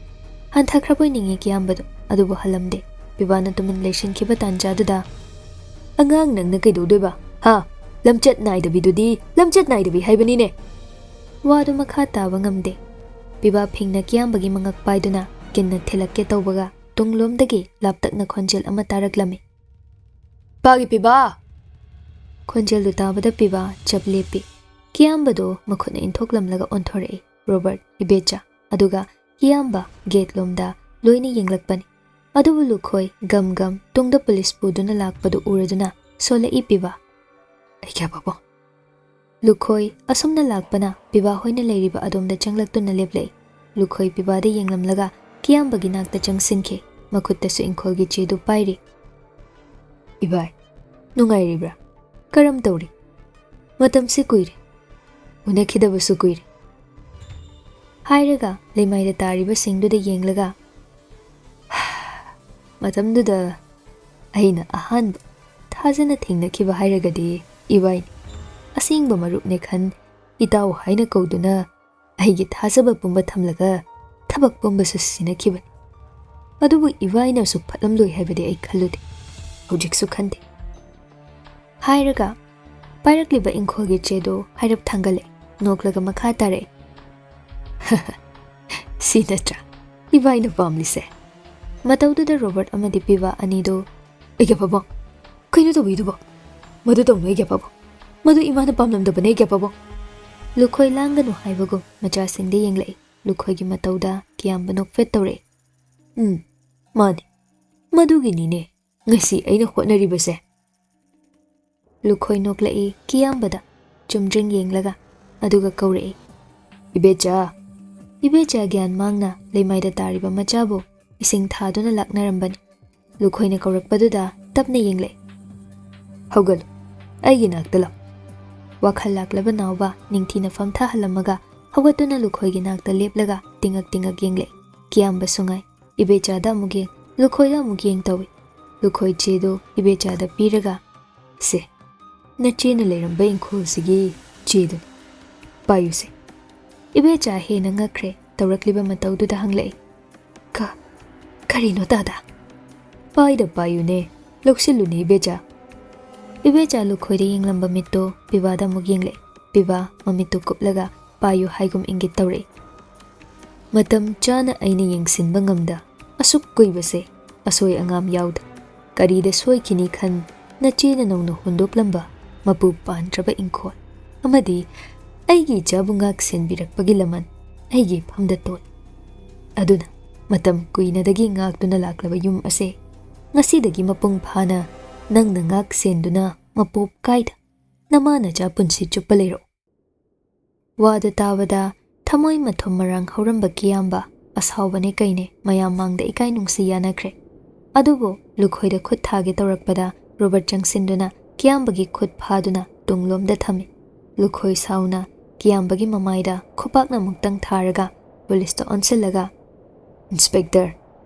ꯍꯟꯊꯈ꯭ꯔꯕꯣꯏ ꯅꯤꯡꯉꯤ ꯀꯤꯌꯥꯝꯕꯗꯨ, ꯑꯗꯨꯕꯨ ꯍꯜꯂꯝꯗꯦ꯫ ꯄꯤꯕꯥꯅ ꯇꯨꯃꯤꯟ ꯂꯩꯁꯤꯟꯈꯤꯕ ꯇꯥꯟꯖꯥꯗꯨꯗ, "ꯑꯉꯥꯡ ꯅꯪꯅ ꯀꯩꯗꯧꯗꯣꯏꯕ? ꯍꯥ? ꯂꯝꯆꯠ ꯅꯥꯏꯗꯕꯤꯗꯨꯗꯤ ꯂꯝꯆꯠ ꯅꯥꯏꯗꯕꯤ ꯍꯥꯏꯕꯅꯤꯅꯦ!" ꯋꯥꯗꯨ ꯃꯈꯥ ꯇꯥꯕ ꯉꯝꯗꯦ꯫ ꯄꯤꯕꯥ ꯐꯤꯡꯅ ꯀꯤꯌꯥꯝꯕꯒꯤ ꯃꯉꯛ ꯄꯥꯏꯗꯨꯅ ꯀꯤꯟꯅ ꯊꯤꯜꯂꯛꯀꯦ ꯇꯧꯕꯒ ꯇꯨꯡꯂꯣꯝꯗꯒꯤ ꯂꯥꯞꯇꯛꯅ ꯈꯣꯟꯖꯦꯜ ꯑꯃ ꯇꯥꯔꯛꯂꯝꯃꯤ꯫ "ꯄꯥꯒꯤ ꯄꯤꯕꯥ!" ꯈꯣꯟꯖꯦꯜꯗꯨ ꯇꯥꯕꯗ ꯄꯤꯕꯥ ꯆꯞ ꯂꯦꯞꯄꯤ꯫ ꯀꯤꯌꯥꯝꯕꯗꯨ ꯃꯈꯨꯠꯅ ꯏꯟꯊꯣꯛꯂꯝꯂꯒ ꯑꯣꯟꯊꯣꯔꯛꯏ ꯔꯣꯕꯔꯠ ꯏꯕꯦꯆꯥ꯫ ꯑꯗꯨꯒ ꯀꯤꯌꯥꯝꯕ ꯒꯦꯠꯂꯣꯝꯗ ꯂꯣꯏꯅ ꯌꯦꯡꯂꯛꯄꯅꯤ꯫ ꯑꯗꯨꯕꯨ ꯂꯨꯈꯣꯏ ꯒꯝ ꯒꯝ ꯇꯨꯡꯗ ꯄꯨꯂꯤꯁ ꯄꯨꯗꯨꯅ ꯂꯥꯛꯄꯗꯨ ꯎꯔꯗꯨꯅ ꯁꯣꯜꯂꯛꯏ ꯄꯤꯕꯥ꯫ "ꯑꯩ ꯀꯌꯥ ꯄꯥꯕꯣ?" ꯂꯨꯈꯣꯏ ꯑꯁꯨꯝꯅ ꯂꯥꯛꯄꯅ ꯄꯤꯕꯥ ꯍꯣꯏꯅ ꯂꯩꯔꯤꯕ ꯑꯗꯣꯝꯗ ꯆꯪꯂꯛꯇꯨꯅ ꯂꯦꯞꯂꯛꯏ꯫ ꯂꯨꯈꯣꯏ ꯄꯤꯕꯥꯗ ꯌꯦꯡꯂꯝꯂꯒ ꯀꯤꯌꯥꯝꯕꯒꯤ ꯅꯥꯛꯇ ꯆꯪꯁꯤꯟꯈꯤ꯫ ꯃꯈꯨꯠꯇꯁꯨ ꯏꯪꯈꯣꯜꯒꯤ ꯆꯦꯗꯨ ꯄꯥꯏꯔꯤ꯫ "ꯏꯕꯥꯏ, ꯅꯨꯡꯉꯥꯏꯔꯤꯕ꯭ꯔꯥ? ꯀꯔꯝ ꯇꯧꯔꯤ? ꯃꯇꯝꯁꯤ ꯀꯨꯏꯔꯦ꯫ ꯎꯅꯈꯤꯗꯕꯁꯨ ꯀꯨꯏꯔꯦ꯫" ꯍꯥꯏꯔꯒ ꯂꯩꯃꯥꯏꯗ ꯇꯥꯔꯤꯕꯁꯤꯡꯗꯨꯗ ꯌꯦꯡꯂꯒ, "ꯃꯇꯝꯗꯨꯗ ꯑꯩꯅ ꯑꯍꯥꯟꯕ ꯊꯥꯖꯅ ꯊꯦꯡꯅꯈꯤꯕ ꯍꯥꯏꯔꯒꯗꯤ ꯏꯕꯥꯏꯅꯤ꯫ ꯑꯁꯦꯡꯕ ꯃꯔꯨꯞꯅꯦ ꯈꯟ ꯏꯇꯥꯎ ꯍꯥꯏꯅ ꯀꯧꯗꯨꯅ ꯑꯩꯒꯤ ꯊꯥꯖꯕ ꯄꯨꯝꯕ ꯊꯝꯂꯒ ꯊꯕꯛ ꯄꯨꯝꯕꯁꯨ ꯁꯤꯟꯅꯈꯤꯕꯅꯤ꯫ ꯑꯗꯨꯕꯨ ꯏꯕꯥꯏꯅ ꯑꯁꯨꯛ ꯐꯠꯂꯝꯂꯣꯏ ꯍꯥꯏꯕꯗꯤ ꯑꯩ ꯈꯜꯂꯨꯗꯦ꯫ ꯍꯧꯖꯤꯛꯁꯨ ꯈꯟꯗꯦ꯫" ꯍꯥꯏꯔꯒ ꯄꯥꯏꯔꯛꯂꯤꯕ ꯏꯪꯈꯣꯜꯒꯤ ꯆꯦꯗꯨ ꯍꯥꯏꯔꯞ ꯊꯥꯡꯒꯠꯂꯦ꯫ ꯅꯣꯛꯂꯒ ꯃꯈꯥ ꯇꯥꯔꯛꯑꯦ꯫ "ꯁꯤ ꯅꯠꯇ꯭ꯔꯥ ꯏꯕꯥꯏꯅ ꯄꯥꯝꯂꯤꯁꯦ?" ꯃꯇꯧꯗꯨꯗ ꯔꯣꯕꯔꯠ ꯑꯃꯗꯤ ꯄꯤꯕꯥ ꯑꯅꯤꯗꯨ, "ꯑꯩꯒꯤ ꯄꯥꯕꯨꯡ, ꯀꯩꯅꯣ ꯇꯧꯕꯤꯗꯨꯕꯣ? ꯃꯗꯨ ꯇꯧꯅꯨ ꯑꯩꯒꯤ ꯄꯥꯕꯨꯡ꯫ ꯃꯗꯨ ꯏꯃꯥꯅ ꯄꯥꯝꯂꯝꯗꯕꯅꯦ ꯑꯩꯒꯤ ꯄꯥꯕꯨꯡ꯫" ꯂꯨꯈꯣꯏ ꯂꯥꯡꯒꯅꯨ ꯍꯥꯏꯕꯒꯨꯝ ꯃꯆꯥꯁꯤꯡꯗ ꯌꯦꯡꯂꯛꯏ꯫ ꯂꯨꯈꯣꯏꯒꯤ ꯃꯇꯧꯗ ꯀꯤꯌꯥꯝꯕ ꯅꯣꯛꯐꯦꯠ ꯇꯧꯔꯛꯏ꯫ "ꯎꯝ, ꯃꯥꯅꯤ꯫ ꯃꯗꯨꯒꯤꯅꯤꯅꯦ ꯉꯁꯤ ꯑꯩꯅ ꯍꯣꯠꯅꯔꯤꯕꯁꯦ꯫" ꯂꯨꯈꯣꯏ ꯅꯣꯛꯂꯛꯏ ꯀꯤꯌꯥꯝꯕꯗ ꯆꯨꯝꯗ꯭ꯔꯤꯡ ꯌꯦꯡꯂꯒ, ꯑꯗꯨꯒ ꯀꯧꯔꯛꯏ, "ꯏꯕꯦꯆꯥ!" ꯏꯕꯦꯆꯥ ꯒ꯭ꯌꯥꯟ ꯃꯥꯡꯅ ꯂꯩꯃꯥꯏꯗ ꯇꯥꯔꯤꯕ ꯃꯆꯥꯕꯨ ꯏꯁꯤꯡ ꯊꯥꯗꯨꯅ ꯂꯥꯛꯅꯔꯝꯕꯅꯤ꯫ ꯂꯨꯈꯣꯏꯅ ꯀꯧꯔꯛꯄꯗꯨꯗ ꯇꯞꯅ ꯌꯦꯡꯂꯛꯏ꯫ "ꯍꯧꯒꯠꯂꯨ, ꯑꯩꯒꯤ ꯅꯥꯛꯇ ꯂꯥꯛ꯫" ꯋꯥꯈꯜ ꯂꯥꯛꯂꯕ ꯅꯥꯎꯕ ꯅꯤꯡꯊꯤꯅ ꯐꯝꯊꯍꯜꯂꯝꯃꯒ ꯍꯧꯒꯠꯇꯨꯅ ꯂꯨꯈꯣꯏꯒꯤ ꯅꯥꯛꯇ ꯂꯦꯞꯂꯒ ꯇꯤꯡꯉꯛ ꯇꯤꯡꯉꯛ ꯌꯦꯡꯂꯛꯏ꯫ ꯀꯤꯌꯥꯝꯕꯁꯨ ꯉꯥꯏ꯫ ꯏꯕꯦꯆꯥꯗ ꯑꯃꯨꯛ ꯌꯦꯡ, ꯂꯨꯈꯣꯏꯗ ꯑꯃꯨꯛ ꯌꯦꯡ ꯇꯧꯏ꯫ ꯂꯨꯈꯣꯏ ꯆꯦꯗꯨ ꯏꯕꯦꯆꯥꯗ ꯄꯤꯔꯒ, "ꯁꯦ, ꯅꯆꯦꯅ ꯂꯩꯔꯝꯕ ꯏꯪꯈꯣꯜꯁꯤꯒꯤ ꯆꯦꯗꯨꯅꯤ꯫ ꯄꯥꯏꯌꯨꯁꯦ꯫" ꯏꯕꯦꯆꯥ ꯍꯦꯟꯅ ꯉꯛꯈ꯭ꯔꯦ꯫ ꯇꯧꯔꯛꯂꯤꯕ ꯃꯇꯧꯗꯨꯗ ꯍꯪꯂꯛꯏ, "ꯀ-, ꯀꯔꯤꯅꯣ ꯇꯥꯗ?" "ꯄꯥꯏꯗ ꯄꯥꯏꯌꯨꯅꯦ, ꯂꯧꯁꯤꯜꯂꯨꯅꯦ ꯏꯕꯦꯆꯥ꯫" ꯏꯕꯦꯆꯥ ꯂꯨꯈꯣꯏꯗ ꯌꯦꯡꯂꯝꯕ ꯃꯤꯠꯇꯣ ꯄꯤꯕꯥꯗ ꯑꯃꯨꯛ ꯌꯦꯡꯂꯛꯏ꯫ ꯄꯤꯕꯥ ꯃꯃꯤꯠꯇꯨ ꯀꯨꯞꯂꯒ ꯄꯥꯏꯌꯨ ꯍꯥꯏꯒꯨꯝ ꯏꯪꯒꯤꯠ ꯇꯧꯔꯛꯏ꯫ "ꯃꯇꯝ ꯆꯥꯅ ꯑꯩꯅ ꯌꯦꯡꯁꯤꯟꯕ ꯉꯝꯗ ꯑꯁꯨꯛ ꯀꯨꯏꯕꯁꯦ ꯑꯁꯣꯏ ꯑꯉꯥꯝ ꯌꯥꯎꯗ ꯀꯔꯤꯗ ꯁꯣꯏꯈꯤꯅꯤ ꯈꯟ ꯅꯆꯦꯅ ꯅꯧꯅ ꯍꯨꯟꯗꯣꯛꯂꯝꯕ ꯃꯄꯨ ꯄꯥꯟꯗ꯭ꯔꯕ ꯏꯪꯈꯣꯜ ꯑꯃꯗꯤ ꯑꯩꯒꯤ ꯏꯆꯥꯕꯨ ꯉꯥꯛ ꯁꯦꯟꯕꯤꯔꯛꯄꯒꯤ ꯂꯃꯟ ꯑꯩꯒꯤ ꯏꯐꯝꯗ ꯇꯣꯜꯂꯤ꯫ ꯑꯗꯨꯅ ꯃꯇꯝ ꯀꯨꯏꯅꯗꯒꯤ ꯉꯥꯛꯇꯨꯅ ꯂꯥꯛꯂꯕ ꯌꯨꯝ ꯑꯁꯦ ꯉꯁꯤꯗꯒꯤ ꯃꯄꯨꯡ ꯐꯥꯅ ꯅꯪꯅ ꯉꯥꯛ ꯁꯦꯟꯗꯨꯅ ꯃꯄꯣꯞ ꯀꯥꯏꯗ ꯅꯃꯥ ꯅꯆꯥ ꯄꯨꯟꯁꯤ ꯆꯨꯞꯄ ꯂꯩꯔꯛꯎ꯫" ꯋꯥꯗꯨ ꯇꯥꯕꯗ ꯊꯃꯣꯏ ꯃꯊꯨꯝ ꯃꯔꯥꯡ ꯍꯧꯔꯝꯕ ꯀꯤꯌꯥꯝꯕ ꯑꯁꯥꯎꯕꯅꯦ ꯀꯩꯅꯦ ꯃꯌꯥꯝ ꯃꯥꯡꯗ ꯏꯀꯥꯏ ꯅꯨꯡꯁꯤ ꯌꯥꯅꯈ꯭ꯔꯦ꯫ ꯑꯗꯨꯕꯨ ꯂꯨꯈꯣꯏꯗ ꯈꯨꯠ ꯊꯥꯒꯦ ꯇꯧꯔꯛꯄꯗ ꯔꯣꯕꯔꯠ ꯆꯪꯁꯤꯟꯗꯨꯅ ꯀꯤꯌꯥꯝꯕꯒꯤ ꯈꯨꯠ ꯐꯥꯗꯨꯅ ꯇꯨꯡꯂꯣꯝꯗ ꯊꯝꯃꯤ꯫ ꯂꯨꯈꯣꯏ ꯁꯥꯎꯅ ꯀꯤꯌꯥꯝꯕꯒꯤ ꯃꯃꯥꯏꯗ ꯈꯨꯄꯥꯛꯅ ꯑꯃꯨꯛꯇꯪ ꯊꯥꯔꯒ ꯄꯨꯂꯤꯁꯇ ꯑꯣꯟꯁꯤꯜꯂꯒ, "ꯏꯟꯁꯄꯦꯛꯇꯔ,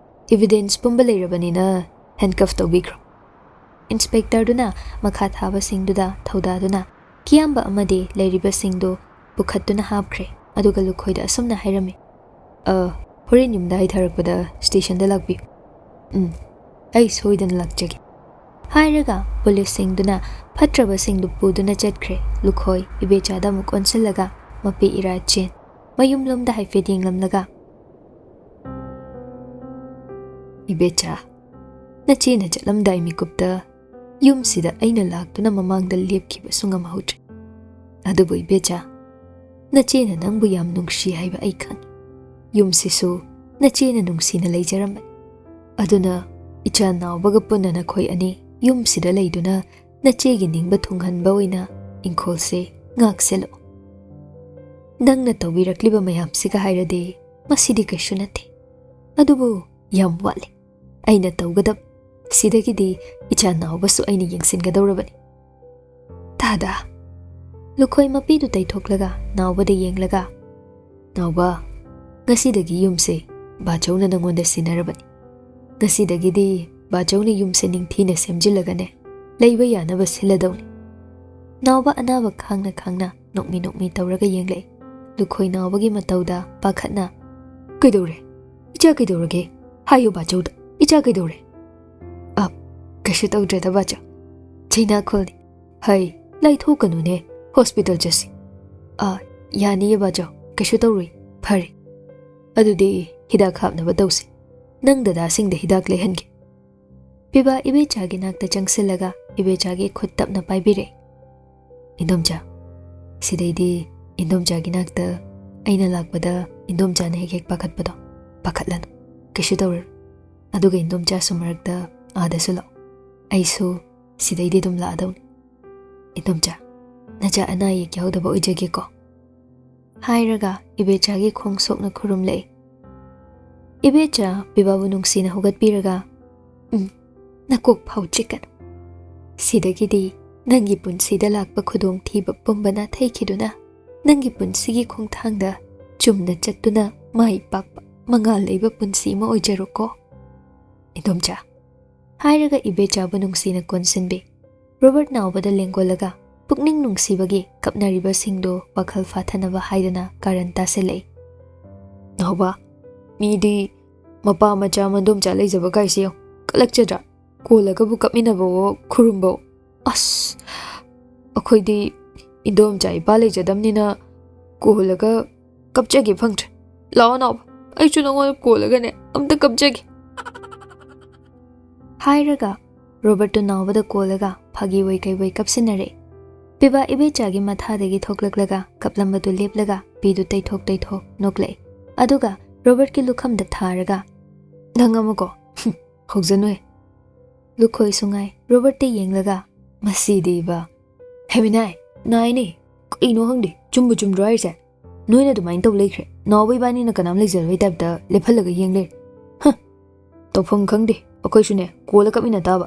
ꯏꯕꯤꯗꯦꯟꯁ ꯄꯨꯝꯕ ꯂꯩꯔꯕꯅꯤꯅ ꯍꯦꯟꯀꯐ ꯇꯧꯕꯤꯈ꯭ꯔꯣ꯫" ꯏꯟꯁꯄꯦꯛꯇꯔꯗꯨꯅ ꯃꯈꯥ ꯊꯥꯕꯁꯤꯡꯗꯨꯗ ꯊꯧꯗꯥꯗꯨꯅ ꯀꯤꯌꯥꯝꯕ ꯑꯃꯗꯤ ꯂꯩꯔꯤꯕꯁꯤꯡꯗꯨ ꯄꯨꯈꯠꯇꯨꯅ ꯍꯥꯞꯈ꯭ꯔꯦ꯫ ꯑꯗꯨꯒ ꯂꯨꯈꯣꯏꯗ ꯑꯁꯨꯝꯅ ꯍꯥꯏꯔꯝꯃꯤ, "ꯑ, ꯍꯣꯔꯦꯟ ꯌꯨꯝꯗ ꯍꯥꯏꯊꯔꯛꯄꯗ ꯁ꯭ꯇꯦꯁꯟꯗ ꯂꯥꯛꯄꯤꯌꯨ꯫" "ꯎꯝ, ꯑꯩ ꯁꯣꯏꯗꯅ ꯂꯥꯛꯆꯒꯦ," ꯍꯥꯏꯔꯒ ꯄꯨꯂꯤꯁꯁꯤꯡꯗꯨꯅ ꯐꯠꯇ꯭ꯔꯕꯁꯤꯡꯗꯨ ꯄꯨꯗꯨꯅ ꯆꯠꯈ꯭ꯔꯦ꯫ ꯂꯨꯈꯣꯏ ꯏꯕꯦꯆꯥꯗ ꯑꯃꯨꯛ ꯑꯣꯟꯁꯤꯜꯂꯒ ꯃꯄꯤ ꯏꯔꯥ ꯆꯦꯟ꯫ ꯃꯌꯨꯝꯂꯣꯝꯗ ꯍꯥꯏꯐꯦꯠ ꯌꯦꯡꯂꯝꯂꯒ, "ꯏꯕꯦꯆꯥ, ꯅꯆꯦꯅ ꯆꯠꯂꯝꯗꯥꯏ ꯃꯤꯀꯨꯞꯇ ꯌꯨꯝꯁꯤꯗ ꯑꯩꯅ ꯂꯥꯛꯇꯨꯅ ꯃꯃꯥꯡꯗ ꯂꯦꯞꯈꯤꯕꯁꯨ ꯉꯝꯍꯧꯗ꯭ꯔꯦ꯫ ꯑꯗꯨꯕꯨ ꯏꯕꯦꯆꯥ, ꯅꯆꯦꯅ ꯅꯪꯕꯨ ꯌꯥꯝ ꯅꯨꯡꯁꯤ ꯍꯥꯏꯕ ꯑꯩ ꯈꯪꯏ꯫ ꯌꯨꯝꯁꯤꯁꯨ ꯅꯆꯦꯅ ꯅꯨꯡꯁꯤꯅ ꯂꯩꯖꯔꯝꯕꯅꯤ꯫ ꯑꯗꯨꯅ ꯏꯆꯥ ꯅꯥꯎꯕꯒ ꯄꯨꯟꯅ ꯅꯈꯣꯏ ꯑꯅꯤ ꯌꯨꯝꯁꯤꯗ ꯂꯩꯗꯨꯅ ꯅꯆꯦꯒꯤ ꯅꯤꯡꯕ ꯊꯨꯡꯍꯟꯕ ꯑꯣꯏꯅ ꯏꯪꯈꯣꯜꯁꯦ ꯉꯥꯛꯁꯦꯜꯂꯛꯑꯣ꯫ ꯅꯪꯅ ꯇꯧꯕꯤꯔꯛꯂꯤꯕ ꯃꯌꯥꯝꯁꯤꯒ ꯍꯥꯏꯔꯗꯤ ꯃꯁꯤꯗꯤ ꯀꯩꯁꯨ ꯅꯠꯇꯦ꯫ ꯑꯗꯨꯕꯨ ꯌꯥꯝ ꯋꯥꯠꯂꯤ꯫ ꯑꯩꯅ ꯇꯧꯒꯗꯕ ꯁꯤꯗꯒꯤꯗꯤ ꯏꯆꯥ ꯅꯥꯎꯕꯁꯨ ꯑꯩꯅ ꯌꯦꯡꯁꯤꯟꯒꯗꯧꯔꯕꯅꯤ꯫" "ꯇꯥꯗ꯫" ꯂꯨꯈꯣꯏ ꯃꯄꯤꯗꯨ ꯇꯩꯊꯣꯛꯂꯒ ꯅꯥꯎꯕꯗ ꯌꯦꯡꯂꯒ, "ꯅꯥꯎꯕ, ꯉꯁꯤꯗꯒꯤ ꯌꯨꯝꯁꯦ ꯕꯥꯆꯧꯅ ꯅꯪꯉꯣꯟꯗ ꯁꯤꯟꯅꯔꯕꯅꯤ꯫ ꯉꯁꯤꯗꯒꯤꯗꯤ ꯕꯥꯆꯧꯅ ꯌꯨꯝꯁꯦ ꯅꯤꯡꯊꯤꯅ ꯁꯦꯝꯖꯤꯜꯂꯒꯅꯦ ꯂꯩꯕ ꯌꯥꯅꯕ ꯁꯤꯜꯂꯗꯧꯅꯤ꯫" ꯅꯥꯎꯕ ꯑꯅꯥꯕ ꯈꯥꯡꯅ ꯈꯥꯡꯅ ꯅꯣꯛꯃꯤ ꯅꯣꯛꯃꯤ ꯇꯧꯔꯒ ꯌꯦꯡꯂꯛꯏ꯫ ꯂꯨꯈꯣꯏ ꯅꯥꯎꯕꯒꯤ ꯃꯇꯧꯗ ꯄꯥꯈꯠꯅ, "ꯀꯩꯗꯧꯔꯦ? ꯏꯆꯥ ꯀꯩꯗꯧꯔꯒꯦ? ꯍꯥꯏꯌꯨ ꯕꯥꯆꯧꯗ, ꯏꯆꯥ ꯀꯩꯗꯧꯔꯦ?" "ꯑ, ꯀꯩꯁꯨ ꯇꯧꯗ꯭ꯔꯦꯗ ꯕꯥꯆꯧ꯫ ꯆꯩꯅꯥꯈꯣꯜꯅꯤ꯫ ꯍꯩ, ꯂꯥꯏꯊꯣꯛꯀꯅꯨꯅꯦ, ꯍꯣꯁꯄꯤꯇꯥꯜ ꯆꯠꯁꯤ꯫" "ꯑ, ꯌꯥꯅꯤꯌꯦ ꯕꯥꯆꯧ, ꯀꯩꯁꯨ ꯇꯧꯔꯣꯏ꯫ ꯐꯔꯦ꯫ ꯑꯗꯨꯗꯤ ꯍꯤꯗꯥꯛ ꯍꯥꯞꯅꯕ ꯇꯧꯁꯤ꯫ ꯅꯪ ꯗꯗꯥꯁꯤꯡꯗ ꯍꯤꯗꯥꯛ ꯂꯩꯍꯟꯒꯦ꯫" ꯄꯤꯕꯥ ꯏꯕꯦꯆꯥꯒꯤ ꯅꯥꯛꯇ ꯆꯪꯁꯤꯜꯂꯒ ꯏꯕꯦꯆꯥꯒꯤ ꯈꯨꯠ ꯇꯞꯅ ꯄꯥꯏꯕꯤꯔꯦ꯫ "ꯏꯟꯗꯣꯝꯆꯥ, ꯁꯤꯗꯩꯗꯤ ꯏꯟꯗꯣꯝꯆꯥꯒꯤ ꯅꯥꯛꯇ ꯑꯩꯅ ꯂꯥꯛꯄꯗ ꯏꯟꯗꯣꯝꯆꯥꯅ ꯍꯦꯛ ꯍꯦꯛ ꯄꯥꯈꯠꯄꯗꯣ ꯄꯥꯈꯠꯂꯅꯨ꯫ ꯀꯩꯁꯨ ꯇꯧꯔꯣꯏ꯫ ꯑꯗꯨꯒ ꯏꯟꯗꯣꯝꯆꯥꯁꯨ ꯃꯔꯛꯇ ꯑꯥꯗꯁꯨ ꯂꯥꯛꯑꯣ꯫ ꯑꯩꯁꯨ ꯁꯤꯗꯩꯗꯤ ꯑꯗꯨꯝ ꯂꯥꯛꯑꯗꯧꯅꯤ꯫ ꯏꯟꯗꯣꯝꯆꯥ, ꯅꯆꯥ ꯑꯅꯥ ꯑꯌꯦꯛ ꯌꯥꯎꯗꯕ ꯑꯣꯏꯖꯒꯦꯀꯣ꯫" ꯍꯥꯏꯔꯒ ꯏꯕꯦꯆꯥꯒꯤ ꯈꯣꯡ ꯁꯣꯛꯅ ꯈꯨꯔꯨꯝꯂꯛꯏ꯫ ꯏꯕꯦꯆꯥ ꯄꯤꯕꯥꯕꯨ ꯅꯨꯡꯁꯤꯅ ꯍꯧꯒꯠꯄꯤꯔꯒ, "ꯎꯝ, ꯅꯀꯣꯛ ꯐꯥꯎ ꯆꯤꯛꯀꯅꯨ꯫ ꯁꯤꯗꯒꯤꯗꯤ ꯅꯪꯒꯤ ꯄꯨꯟꯁꯤꯗ ꯂꯥꯛꯄ ꯈꯨꯗꯣꯡꯊꯤꯕ ꯄꯨꯝꯕ ꯅꯥꯊꯩꯈꯤꯗꯨꯅ ꯅꯪꯒꯤ ꯄꯨꯟꯁꯤꯒꯤ ꯈꯣꯡꯊꯥꯡꯗ ꯆꯨꯝꯅ ꯆꯠꯇꯨꯅ ꯃꯥꯏ ꯄꯥꯛꯄ ꯃꯉꯥꯜ ꯂꯩꯕ ꯄꯨꯟꯁꯤ ꯑꯃ ꯑꯣꯏꯖꯔꯣꯀꯣ, ꯏꯗꯣꯝꯆꯥ," ꯍꯥꯏꯔꯒ ꯏꯕꯦꯆꯥꯕꯨ ꯅꯨꯡꯁꯤꯅ ꯀꯣꯟꯁꯤꯟꯕꯤ꯫ ꯔꯣꯕꯔꯠ ꯅꯥꯎꯕꯗ ꯂꯦꯡꯒꯣꯜꯂꯒ ꯄꯨꯛꯅꯤꯡ ꯅꯨꯡꯁꯤꯕꯒꯤ ꯀꯞꯅꯔꯤꯕꯁꯤꯡꯗꯨ ꯋꯥꯈꯜ ꯐꯥꯊꯅꯕ ꯍꯥꯏꯗꯨꯅ ꯀꯥꯔꯟ ꯇꯥꯁꯤꯜꯂꯛꯏ꯫ "ꯅꯥꯎꯕ, ꯃꯤꯗꯤ ꯃꯄꯥ ꯃꯆꯥ ꯃꯗꯣꯝꯆꯥ ꯂꯩꯖꯕ ꯀꯥꯏꯁꯦ ꯌꯦꯡꯉꯨ, ꯀꯂꯛꯆꯗ꯭ꯔꯥ? ꯀꯣꯜꯂꯒꯕꯨ ꯀꯞꯃꯤꯟꯅꯕꯋꯣ ꯈꯨꯔꯨꯝꯕꯋꯣ꯫ ꯑꯁ, ꯑꯩꯈꯣꯏꯗꯤ ꯏꯟꯗꯣꯝꯆꯥ ꯏꯄꯥ ꯂꯩꯖꯗꯕꯅꯤꯅ ꯀꯣꯜꯂꯒ ꯀꯞꯆꯒꯦ ꯐꯪꯗ꯭ꯔꯦ꯫ ꯂꯥꯛꯑꯣ ꯅꯥꯎꯕ, ꯑꯩꯁꯨ ꯅꯉꯣꯟꯗ ꯀꯣꯜꯂꯒꯅꯦ ꯑꯝꯇ ꯀꯞꯆꯒꯦ," ꯍꯥꯏꯔꯒ ꯔꯣꯕꯔꯠꯇꯨ ꯅꯥꯎꯕꯗ ꯀꯣꯜꯂꯒ ꯐꯥꯒꯤ ꯑꯣꯏ ꯀꯩ ꯑꯣꯏ ꯀꯞꯁꯤꯟꯅꯔꯦ꯫ ꯄꯤꯕꯥ ꯏꯕꯦꯆꯥꯒꯤ ꯃꯊꯥꯗꯒꯤ ꯊꯣꯛꯂꯛꯂꯒ ꯀꯞꯂꯝꯕꯗꯨ ꯂꯦꯞꯂꯒ ꯄꯤꯗꯨ ꯇꯩꯊꯣꯛ ꯇꯩꯊꯣꯛ ꯅꯣꯛꯂꯛꯏ꯫ ꯑꯗꯨꯒ ꯔꯣꯕꯔꯠꯀꯤ ꯂꯨꯈꯝꯗ ꯊꯥꯔꯒ, "ꯅꯪ ꯑꯃꯀꯣ, ꯍꯧꯖꯅꯨꯍꯦ," ꯂꯨꯈꯣꯏꯁꯨ ꯉꯥꯏ ꯔꯣꯕꯔꯠꯇ ꯌꯦꯡꯂꯒ, "ꯃꯁꯤꯗꯤꯕ, ꯍꯦꯃꯤꯅꯥꯏ, ꯅꯥꯏꯅꯦ, ꯀꯩꯅꯣ ꯈꯪꯗꯦ, ꯆꯨꯝꯕꯨ ꯆꯨꯝꯗ꯭ꯔꯣ ꯍꯥꯏꯁꯦ? ꯅꯣꯏꯅ ꯑꯗꯨꯃꯥꯏꯅ ꯇꯧ ꯂꯩꯈ꯭ꯔꯦ, ꯅꯥꯎꯕ ꯏꯕꯥꯅꯤꯅ ꯀꯅꯥꯝ ꯂꯩꯖꯗꯕꯩ ꯇꯥꯏꯞꯇ ꯂꯦꯞꯍꯜꯂꯒ ꯌꯦꯡ ꯂꯩꯔꯦ꯫ ꯍ, ꯇꯧꯐꯝ ꯈꯪꯗꯦ, ꯑꯩꯈꯣꯏꯁꯨꯅꯦ ꯀꯣꯜꯂ ꯀꯞꯃꯤꯟꯅ ꯇꯥꯕ꯫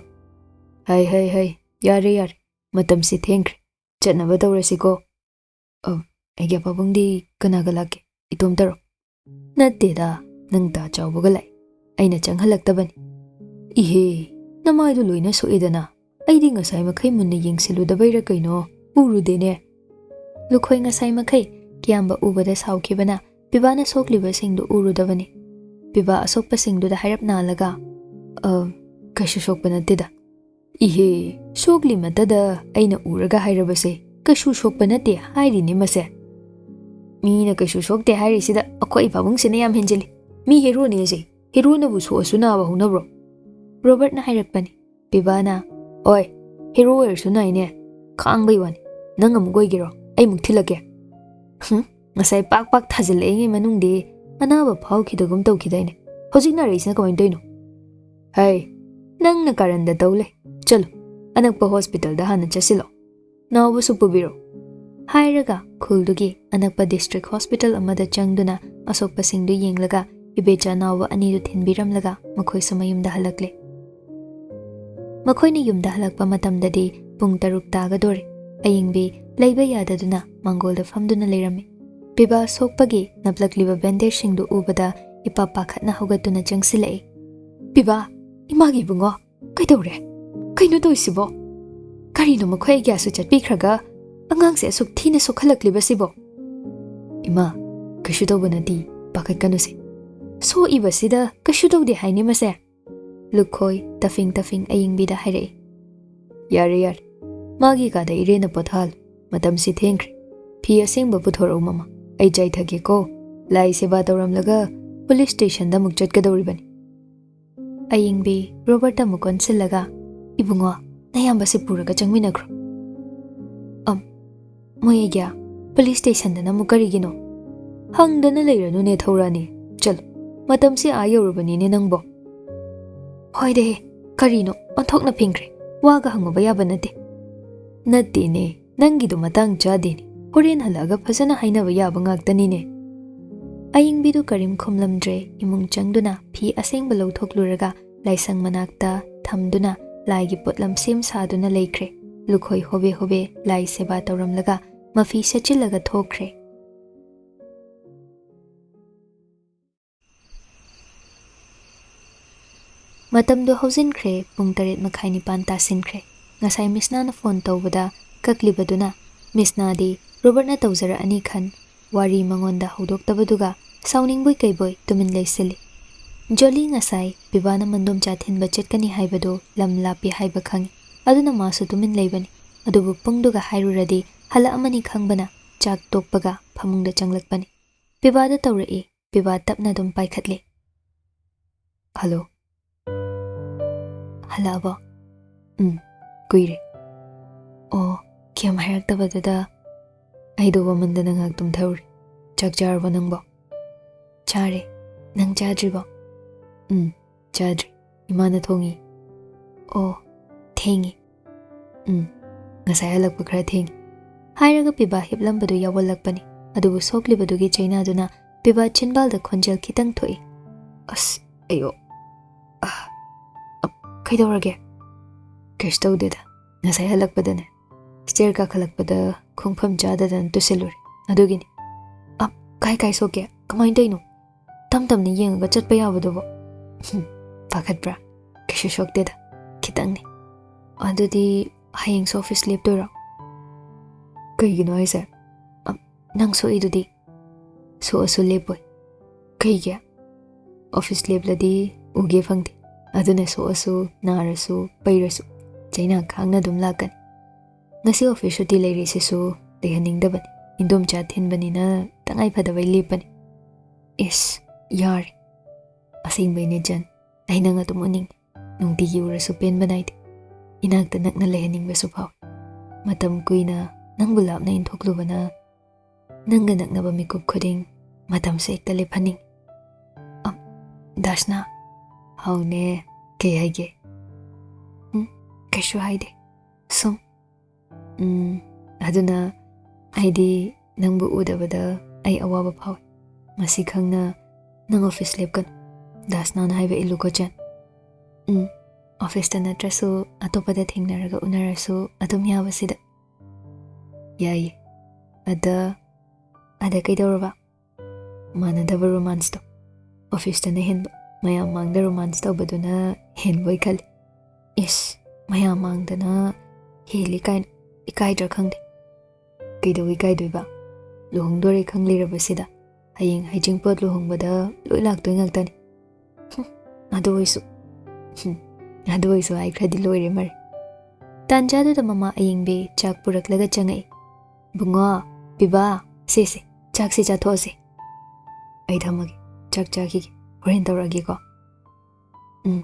ꯍꯩ, ꯍꯩ, ꯍꯩ, ꯌꯥꯔꯦ, ꯌꯥꯔꯦ, ꯃꯇꯝꯁꯤ ꯊꯦꯡꯈ꯭ꯔꯦ, ꯆꯠꯅꯕ ꯇꯧꯔꯁꯤꯀꯣ꯫ ꯑ, ꯑꯩꯒꯤ ꯄꯥꯕꯨꯡꯗꯤ ꯀꯅꯥꯒ ꯂꯥꯛꯀꯦ? ꯏꯇꯣꯝꯇꯔꯣ?" "ꯅꯠꯇꯦꯗ, ꯅꯪ ꯇꯥ ꯆꯥꯎꯕꯒ ꯂꯥꯛꯏ꯫ ꯑꯩꯅ ꯆꯪꯍꯜꯂꯛꯇꯕꯅꯤ꯫" "ꯏꯍꯦ, ꯅꯃꯥꯏꯗꯣ ꯂꯣꯏꯅ ꯁꯣꯛꯏꯗꯅ꯫ ꯑꯩꯗꯤ ꯉꯁꯥꯏ ꯃꯈꯩ ꯃꯨꯟꯅ ꯌꯦꯡꯁꯤꯜꯂꯨꯗꯕꯩꯔ ꯀꯩꯅꯣ, ꯎꯔꯨꯗꯦꯅꯦ꯫" ꯂꯨꯈꯣꯏ ꯉꯁꯥꯏ ꯃꯈꯩ ꯀꯤꯌꯥꯝꯕ ꯎꯕꯗ ꯁꯥꯎꯈꯤꯕꯅ ꯄꯤꯕꯥꯅ ꯁꯣꯛꯂꯤꯕꯁꯤꯡꯗꯨ ꯎꯔꯨꯗꯕꯅꯤ꯫ ꯄꯤꯕꯥ ꯑꯁꯣꯛꯄꯁꯤꯡꯗꯨꯗ ꯍꯥꯏꯔꯞ ꯅꯥꯜꯂꯒ, "ꯑ, ꯀꯩꯁꯨ ꯁꯣꯛꯄ ꯅꯠꯇꯦꯗ꯫" "ꯏꯍꯦ, ꯁꯣꯛꯂꯤꯃꯇꯗ ꯑꯩꯅ ꯎꯔꯒ ꯍꯥꯏꯔꯕꯁꯦ ꯀꯩꯁꯨ ꯁꯣꯛꯄ ꯅꯠꯇꯦ ꯍꯥꯏꯔꯤꯅꯦ ꯃꯁꯦ꯫ ꯃꯤꯅ ꯀꯩꯁꯨ ꯁꯣꯛꯇꯦ ꯍꯥꯏꯔꯤꯁꯤꯗ ꯑꯩꯈꯣꯏ ꯄꯥꯕꯨꯡꯁꯤꯅ ꯌꯥꯝ ꯍꯦꯟꯖꯤꯜꯂꯤ꯫ ꯃꯤ ꯍꯦꯔꯣꯅꯦ ꯑꯁꯦ, ꯍꯦꯔꯣꯅꯕꯨ ꯁꯣꯛꯑꯁꯨ ꯅꯥꯕ ꯍꯧꯅꯕ꯭ꯔꯣ?" ꯔꯣꯕꯔꯠꯅ ꯍꯥꯏꯔꯛꯄꯅꯤ꯫ ꯄꯤꯕꯥꯅ, "ꯑꯣꯏ, ꯍꯦꯔꯣ ꯑꯣꯏꯔꯁꯨ ꯅꯥꯏꯅꯦ, ꯈꯥꯡꯕꯩ ꯋꯥꯅꯤ꯫ ꯅꯪ ꯑꯃꯨꯛ ꯑꯣꯏꯒꯦꯔꯣ? ꯑꯩ ꯑꯃꯨꯛ ꯊꯤꯜꯂꯛꯀꯦ꯫" ꯍꯨꯝ, ꯉꯁꯥꯏ ꯄꯥꯛ ꯄꯥꯛ ꯊꯥꯖꯤꯜꯂꯛꯏꯉꯩ ꯃꯅꯨꯡꯗꯤ ꯑꯅꯥꯕ ꯐꯥꯎꯈꯤꯗꯒꯨꯝ ꯇꯧꯈꯤꯗꯥꯏꯅꯦ? ꯍꯧꯖꯤꯛ ꯅꯥꯔꯛꯏꯁꯤꯅ ꯀꯃꯥꯏꯅ ꯇꯧꯔꯤꯅꯣ? ꯍꯩ, ꯅꯪꯅ ꯀꯥꯔꯟꯗ ꯇꯧ ꯂꯩ꯫ ꯆꯠꯂꯣ, ꯑꯅꯛꯄ ꯍꯣꯁꯄꯤꯇꯥꯜꯗ ꯍꯥꯟꯅ ꯆꯠꯁꯤꯜꯂꯣ꯫ ꯅꯥꯎꯕꯁꯨ ꯄꯨꯕꯤꯔꯣ꯫ ꯍꯥꯏꯔꯒ ꯈꯨꯜꯗꯨꯒꯤ ꯑꯅꯛꯄ ꯗꯤꯁꯇ꯭ꯔꯤꯛ ꯍꯣꯁꯄꯤꯇꯥꯜ ꯑꯃꯗ ꯆꯪꯗꯨꯅ ꯑꯁꯣꯛꯄꯁꯤꯡꯗꯨ ꯌꯦꯡꯂꯒ ꯏꯕꯦꯆꯥ ꯅꯥꯎꯕ ꯑꯅꯤꯗꯨ ꯊꯤꯟꯕꯤꯔꯝꯂꯒ ꯃꯈꯣꯏꯁꯨ ꯃꯌꯨꯝꯗ ꯍꯜꯂꯛꯂꯦ꯫ ꯃꯈꯣꯏꯅ ꯌꯨꯝꯗ ꯍꯜꯂꯛꯄ ꯃꯇꯝꯗꯗꯤ ꯄꯨꯡ ꯇꯔꯨꯛ ꯇꯥꯒꯗꯣꯔꯦ꯫ ꯑꯌꯤꯡꯕꯤ ꯂꯩꯕ ꯌꯥꯗꯗꯨꯅ ꯃꯥꯡꯒꯣꯜꯗ ꯐꯝꯗꯨꯅ ꯂꯩꯔꯝꯃꯤ꯫ ꯄꯤꯕꯥ ꯁꯣꯛꯄꯒꯤ ꯅꯞꯂꯛꯂꯤꯕ ꯕꯦꯟꯗꯦꯖꯁꯤꯡꯗꯨ ꯎꯕꯗ ꯏꯄꯥ ꯄꯥꯈꯠꯅ ꯍꯧꯒꯠꯇꯨꯅ ꯆꯪꯁꯤꯜꯂꯛꯏ꯫ "ꯄꯤꯕꯥ, ꯏꯃꯥꯒꯤ ꯏꯕꯨꯡꯉꯣ, ꯀꯩꯗꯧꯔꯦ? ꯀꯩꯅꯣ ꯇꯧꯔꯤꯁꯤꯕꯣ? ꯀꯔꯤꯅꯣ ꯃꯈꯣꯏ ꯑꯩꯒꯤꯌꯥꯁꯨ ꯆꯠꯄꯤꯈ꯭ꯔꯒ ꯑꯉꯥꯡꯁꯦ ꯑꯁꯨꯛ ꯊꯤꯅ ꯁꯣꯛꯍꯜꯂꯛꯂꯤꯕꯁꯤꯕꯣ?" "ꯏꯃꯥ, ꯀꯩꯁꯨ ꯇꯧꯕ ꯅꯠꯇꯦ, ꯄꯥꯈꯠꯀꯅꯨꯁꯦ꯫ ꯁꯣꯛꯏꯕꯁꯤꯗ ꯀꯩꯁꯨ ꯇꯧꯗꯦ ꯍꯥꯏꯅꯤ ꯃꯁꯦ?" ꯂꯨꯈꯣꯏ ꯇꯐꯤꯡ ꯇꯐꯤꯡ ꯑꯌꯤꯡꯕꯤꯗ ꯍꯥꯏꯔꯛꯏ꯫ "ꯌꯥꯔꯦ, ꯌꯥꯔꯦ, ꯃꯥꯒꯤ ꯀꯥꯗ ꯏꯔꯦꯟꯅ ꯄꯣꯊꯥꯍꯜꯂꯨ꯫ ꯃꯇꯝꯁꯤ ꯊꯦꯡꯈ꯭ꯔꯦ꯫ ꯐꯤ ꯑꯁꯦꯡꯕ ꯄꯨꯊꯣꯔꯛꯎ ꯃꯃꯥ, ꯑꯩ ꯆꯥꯏꯊꯒꯦꯀꯣ꯫ ꯂꯥꯏ ꯁꯦꯕꯥ ꯇꯧꯔꯝꯂꯒ ꯄꯨꯂꯤꯁ ꯁ꯭ꯇꯦꯁꯟꯗ ꯑꯃꯨꯛ ꯆꯠꯀꯗꯧꯔꯤꯕꯅꯤ꯫" ꯑꯌꯤꯡꯕꯤ ꯔꯣꯕꯔꯠꯇ ꯑꯃꯨꯛ ꯑꯣꯟꯁꯤꯜꯂꯒ, "ꯏꯕꯨꯡꯉꯣ, ꯅꯌꯥꯝꯕꯁꯦ ꯄꯨꯔꯒ ꯆꯪꯃꯤꯟꯅꯈ꯭ꯔꯣ꯫" "ꯑꯝ, ꯃꯣꯏ ꯑꯩꯒꯤ ꯄꯨꯂꯤꯁ ꯁ꯭ꯇꯦꯁꯟꯗꯅ ꯑꯃꯨꯛ ꯀꯔꯤꯒꯤꯅꯣ? ꯍꯪꯗꯅ ꯂꯩꯔꯅꯨꯅꯦ ꯊꯧꯔꯥꯅꯤ꯫ ꯆꯠꯂꯣ, ꯃꯇꯝꯁꯦ ꯑꯥ ꯌꯧꯔꯕꯅꯤꯅꯦ ꯅꯪꯕꯣ꯫" "ꯍꯣꯏꯗꯍꯦ, ꯀꯔꯤꯅꯣ ꯑꯣꯟꯊꯣꯛꯅ ꯐꯤꯡꯈ꯭ꯔꯦ, ꯋꯥꯒ ꯍꯪꯉꯨꯕ ꯌꯥꯕ ꯅꯠꯇꯦ꯫" "ꯅꯠꯇꯦꯅꯦ, ꯅꯪꯒꯤꯗꯣ ꯃꯇꯥꯡ ꯆꯥꯗꯦꯅꯦ, ꯍꯣꯔꯦꯟ ꯍꯜꯂꯛꯑꯒ ꯐꯖꯅ ꯍꯥꯏꯅꯕ ꯌꯥꯕ ꯉꯥꯛꯇꯅꯤꯅꯦ꯫" ꯑꯌꯤꯡꯕꯤꯗꯨ ꯀꯔꯤꯝ ꯈꯨꯝꯂꯝꯗ꯭ꯔꯦ꯫ ꯏꯃꯨꯡ ꯆꯪꯗꯨꯅ ꯐꯤ ꯑꯁꯦꯡꯕ ꯂꯧꯊꯣꯛꯂꯨꯔꯒ ꯂꯥꯏꯁꯪ ꯃꯅꯥꯛꯇ ꯊꯝꯗꯨꯅ ꯂꯥꯏꯒꯤ ꯄꯣꯠꯂꯝ ꯁꯦꯝ ꯁꯥꯗꯨꯅ ꯂꯩꯈ꯭ꯔꯦ꯫ ꯂꯨꯈꯣꯏ ꯍꯣꯕꯦ ꯍꯣꯕꯦ ꯂꯥꯏ ꯁꯦꯕꯥ ꯇꯧꯔꯝꯂꯒ ꯃꯐꯤ ꯁꯦꯠꯆꯤꯜꯂꯒ ꯊꯣꯛꯈ꯭ꯔꯦ꯫ ꯃꯇꯝꯗꯨ ꯍꯧꯖꯤꯟꯈ꯭ꯔꯦ, ꯄꯨꯡ ꯇꯔꯦꯠ ꯃꯈꯥꯏ ꯅꯤꯄꯥꯟ ꯇꯥꯁꯤꯟꯈ꯭ꯔꯦ꯫ ꯉꯁꯥꯏ ꯃꯤꯁꯅꯥꯅ ꯐꯣꯟ ꯇꯧꯕꯗ ꯀꯛꯂꯤꯕꯗꯨꯅ ꯃꯤꯁꯅꯥꯗꯤ ꯔꯣꯕꯔꯠꯅ ꯇꯧꯖꯔꯛꯑꯅꯤ ꯈꯟ ꯋꯥꯔꯤ ꯃꯉꯣꯟꯗ ꯍꯧꯗꯣꯛꯇꯕꯗꯨꯒ ꯁꯥꯎꯅꯤꯡꯕꯣꯏ ꯀꯩꯕꯣꯏ ꯇꯨꯃꯤꯟ ꯂꯩꯁꯤꯜꯂꯤ꯫ ꯖꯣꯂꯤ ꯉꯁꯥꯏ ꯄꯤꯕꯥꯅ ꯃꯟꯗꯣꯝꯆꯥ ꯊꯤꯟꯕ ꯆꯠꯀꯅꯤ ꯍꯥꯏꯕꯗꯨ ꯂꯝ ꯂꯥꯞꯄꯤ ꯍꯥꯏꯕ ꯈꯪꯏ꯫ ꯑꯗꯨꯅ ꯃꯥꯁꯨ ꯇꯨꯃꯤꯟ ꯂꯩꯕꯅꯤ꯫ ꯑꯗꯨꯕꯨ ꯄꯨꯡꯗꯨꯒ ꯍꯥꯏꯔꯨꯔꯗꯤ ꯍꯜꯂꯛꯑꯃꯅꯤ ꯈꯪꯕꯅ ꯆꯥꯛ ꯇꯣꯛꯄꯒ ꯐꯃꯨꯡꯗ ꯆꯪꯂꯛꯄꯅꯤ꯫ ꯄꯤꯕꯥꯗ ꯇꯧꯔꯛꯏ꯫ ꯄꯤꯕꯥ ꯇꯞꯅ ꯑꯗꯨꯝ ꯄꯥꯏꯈꯠꯂꯤ꯫ "ꯍꯜꯂꯣ꯫ ꯍꯜꯂꯛꯑꯕꯣ?" "ꯎꯝ, ꯀꯨꯏꯔꯦ꯫ ꯑꯣ, ꯀꯩꯝ ꯍꯥꯏꯔꯛꯇꯕꯗꯨꯗ ꯑꯩꯗꯣ ꯋꯥꯃꯟꯗꯅ ꯉꯥꯏꯍꯥꯛ ꯇꯨꯝꯊꯔꯨꯔꯦ꯫ ꯆꯥꯛ ꯆꯥꯔꯕꯣ ꯅꯪꯕꯣ?" "ꯆꯥꯔꯦ꯫ ꯅꯪ ꯆꯥꯗ꯭ꯔꯤꯕꯣ?" "ꯎꯝ, ꯆꯥꯗ꯭ꯔꯤ꯫ ꯏꯃꯥꯅ ꯊꯣꯡꯉꯤ꯫" "ꯑꯣ, ꯊꯦꯡꯉꯤ꯫" "ꯎꯝ, ꯉꯁꯥꯏ ꯍꯜꯂꯛꯄ ꯈꯔ ꯊꯦꯡꯉꯤ꯫" ꯍꯥꯏꯔꯒ ꯄꯤꯕꯥ ꯍꯤꯞꯂꯝꯕꯗꯨ ꯌꯥꯎꯍꯜꯂꯛꯄꯅꯤ꯫ ꯑꯗꯨꯕꯨ ꯁꯣꯛꯂꯤꯕꯗꯨꯒꯤ ꯆꯩꯅꯥꯗꯨꯅ ꯄꯤꯕꯥ ꯆꯤꯟꯕꯥꯜꯗ ꯈꯣꯟꯖꯦꯜ ꯈꯤꯇꯪ ꯊꯣꯛꯏ꯫ ꯑꯁ, ꯑꯌꯣ꯫ ꯑ, ꯑ, ꯀꯩꯗꯧꯔꯒꯦ? ꯀꯩꯁꯨ ꯇꯧꯗꯦꯗ꯫ ꯉꯁꯥꯏ ꯍꯜꯂꯛꯄꯗꯅꯦ, ꯁ꯭ꯇꯦꯌꯔ ꯀꯥꯈꯠꯂꯛꯄꯗ ꯈꯣꯡꯐꯝ ꯆꯥꯗꯗꯅ ꯇꯨꯁꯤꯜꯂꯨꯔꯦ꯫ ꯑꯗꯨꯒꯤꯅꯤ꯫ ꯑ, ꯀꯥꯏ ꯀꯥꯏ ꯁꯣꯛꯀꯦ? ꯀꯃꯥꯏꯅ ꯇꯧꯔꯤꯅꯣ? ꯇꯝ ꯇꯝꯅ ꯌꯦꯡꯉꯒ ꯆꯠꯄ ꯌꯥꯕꯗꯨꯕꯨ꯫ ꯍꯨꯝ, ꯄꯥꯈꯠꯄ꯭ꯔꯥ? ꯀꯩꯁꯨ ꯁꯣꯛꯇꯦꯗ꯫ ꯈꯤꯇꯪꯅꯤ꯫ ꯑꯗꯨꯗꯤ ꯍꯌꯦꯡꯁꯨ ꯑꯣꯐꯤꯁ ꯂꯦꯞꯇꯣꯏꯔꯣ? ꯀꯩꯒꯤꯅꯣ ꯍꯥꯏꯁꯦ? ꯑ, ꯅꯪ ꯁꯣꯛꯏꯗꯨꯗꯤ꯫ ꯁꯣꯛꯑꯁꯨ ꯂꯦꯞꯄꯣꯏ꯫ ꯀꯩꯒꯤ? ꯑꯣꯐꯤꯁ ꯂꯦꯞꯂꯗꯤ ꯎꯒꯦ ꯐꯪꯗꯦ꯫ ꯑꯗꯨꯅ ꯁꯣꯛꯑꯁꯨ, ꯅꯥꯔꯁꯨ, ꯄꯩꯔꯁꯨ ꯆꯩꯅꯥ ꯈꯥꯡꯅ ꯑꯗꯨꯝ ꯂꯥꯛꯀꯅꯤ꯫ ꯉꯁꯤ ꯑꯣꯐꯤꯁ ꯁꯨꯇꯤ ꯂꯩꯔꯤꯁꯤꯁꯨ ꯂꯩꯍꯟꯅꯤꯡꯗꯕꯅꯤ꯫ ꯏꯟꯗꯣꯝꯆꯥ ꯊꯤꯟꯕꯅꯤꯅ ꯇꯉꯥꯏ ꯐꯗꯕꯩ ꯂꯦꯞꯄꯅꯤ꯫ ꯏꯁ, ꯌꯥꯔꯦ꯫ ꯑꯁꯦꯡꯕꯩꯅꯦ ꯖꯟ, ꯑꯩ ꯅꯪ ꯑꯗꯨꯝ ꯎꯅꯤꯡꯉꯤ꯫ ꯅꯨꯡꯇꯤꯒꯤ ꯎꯔꯁꯨ ꯄꯦꯟꯕ ꯅꯥꯏꯗꯦ꯫ ꯏꯅꯥꯛꯇ ꯅꯛꯅ ꯂꯩꯍꯟꯅꯤꯡꯕꯁꯨ ꯐꯥꯎꯏ꯫ ꯃꯇꯝ ꯀꯨꯏꯅ ꯅꯪꯕꯨ ꯂꯥꯞꯅ ꯏꯟꯊꯣꯛꯂꯨꯕꯅ ꯅꯪꯒ ꯅꯛꯅꯕ ꯃꯤꯀꯨꯞ ꯈꯨꯗꯤꯡ ꯃꯇꯝꯁꯦ ꯍꯦꯛꯇ ꯂꯦꯞꯍꯟꯅꯤꯡꯏ꯫ ꯑꯝ, ꯗꯥꯁꯅꯥ꯫ ꯍꯥꯎꯅꯦ, ꯀꯩ ꯍꯥꯏꯒꯦ? ꯎꯝ, ꯀꯩꯁꯨ ꯍꯥꯏꯗꯦ꯫ ꯁꯨꯝ꯫ ꯎꯝ, ꯑꯗꯨꯅ ꯑꯩꯗꯤ ꯅꯪꯕꯨ ꯎꯗꯕꯗ ꯑꯩ ꯑꯋꯥꯕ ꯐꯥꯎꯏ꯫ ꯃꯁꯤ ꯈꯪꯅ ꯅꯪ ꯑꯣꯐꯤꯁ ꯂꯦꯞꯀꯅꯨ꯫ ꯗꯥꯁꯅꯥꯅ ꯍꯥꯏꯕ ꯏꯜꯂꯨꯀꯣ, ꯆꯟ꯫ ꯎꯝ, ꯑꯣꯐꯤꯁꯇ ꯅꯠꯇ꯭ꯔꯁꯨ ꯑꯇꯣꯞꯄꯗ ꯊꯦꯡꯅꯔꯒ ꯎꯅꯔꯁꯨ ꯑꯗꯨꯝ ꯌꯥꯕꯁꯤꯗ꯫ ꯌꯥꯏꯌꯦ꯫ ꯑꯗ, ꯑꯗ ꯀꯩꯗꯧꯔꯕ? ꯃꯥꯟꯅꯗꯕ ꯔꯣꯃꯥꯟꯁꯇꯣ꯫ ꯑꯣꯐꯤꯁꯇꯅ ꯍꯦꯟꯕ꯫ ꯃꯌꯥꯝ ꯃꯥꯡꯗ ꯔꯣꯃꯥꯟꯁ ꯇꯧꯕꯗꯨꯅ ꯍꯦꯟꯕꯣꯏ ꯈꯜꯂꯤ꯫ ꯏꯁ, ꯃꯌꯥꯝ ꯃꯥꯡꯗꯅ ꯍꯦꯜꯂꯤ ꯀꯥꯏꯅ ꯏꯀꯥꯏꯗ꯭ꯔꯥ ꯈꯪꯗꯦ꯫ ꯀꯩꯗꯧ ꯏꯀꯥꯏꯗꯣꯏꯕ? ꯂꯨꯍꯣꯡꯗꯣꯔꯦ ꯈꯪ ꯂꯩꯔꯕꯁꯤꯗ꯫ ꯍꯌꯦꯡ ꯍꯩꯖꯤꯡꯄꯣꯠ ꯂꯨꯍꯣꯡꯕꯗ ꯂꯣꯏ ꯂꯥꯛꯇꯣꯏ ꯉꯥꯛꯇꯅꯤ꯫ ꯍꯨꯝ, ꯑꯗꯨ ꯑꯣꯏꯁꯨ꯫ ꯍꯨꯝ, ꯑꯗꯨ ꯑꯣꯏꯁꯨ ꯍꯥꯏꯈ꯭ꯔꯗꯤ ꯂꯣꯏꯔꯦ ꯃꯔꯩ꯫ ꯇꯥꯟꯖꯥꯗꯨꯗ ꯃꯃꯥ ꯑꯌꯤꯡꯕꯤ ꯆꯥꯛ ꯄꯨꯔꯛꯂꯒ ꯆꯪꯉꯛꯏ꯫ "ꯕꯨꯡꯉꯣ, ꯄꯤꯕꯥ, ꯁꯦ, ꯁꯦ, ꯆꯥꯛꯁꯦ ꯆꯥꯊꯣꯛꯑꯁꯦ꯫ ꯑꯩ ꯊꯝꯃꯒꯦ, ꯆꯥꯛ ꯆꯥꯈꯤꯒꯦ, ꯍꯣꯔꯦꯟ ꯇꯧꯔꯛꯑꯒꯦꯀꯣ꯫" ꯎꯝ꯫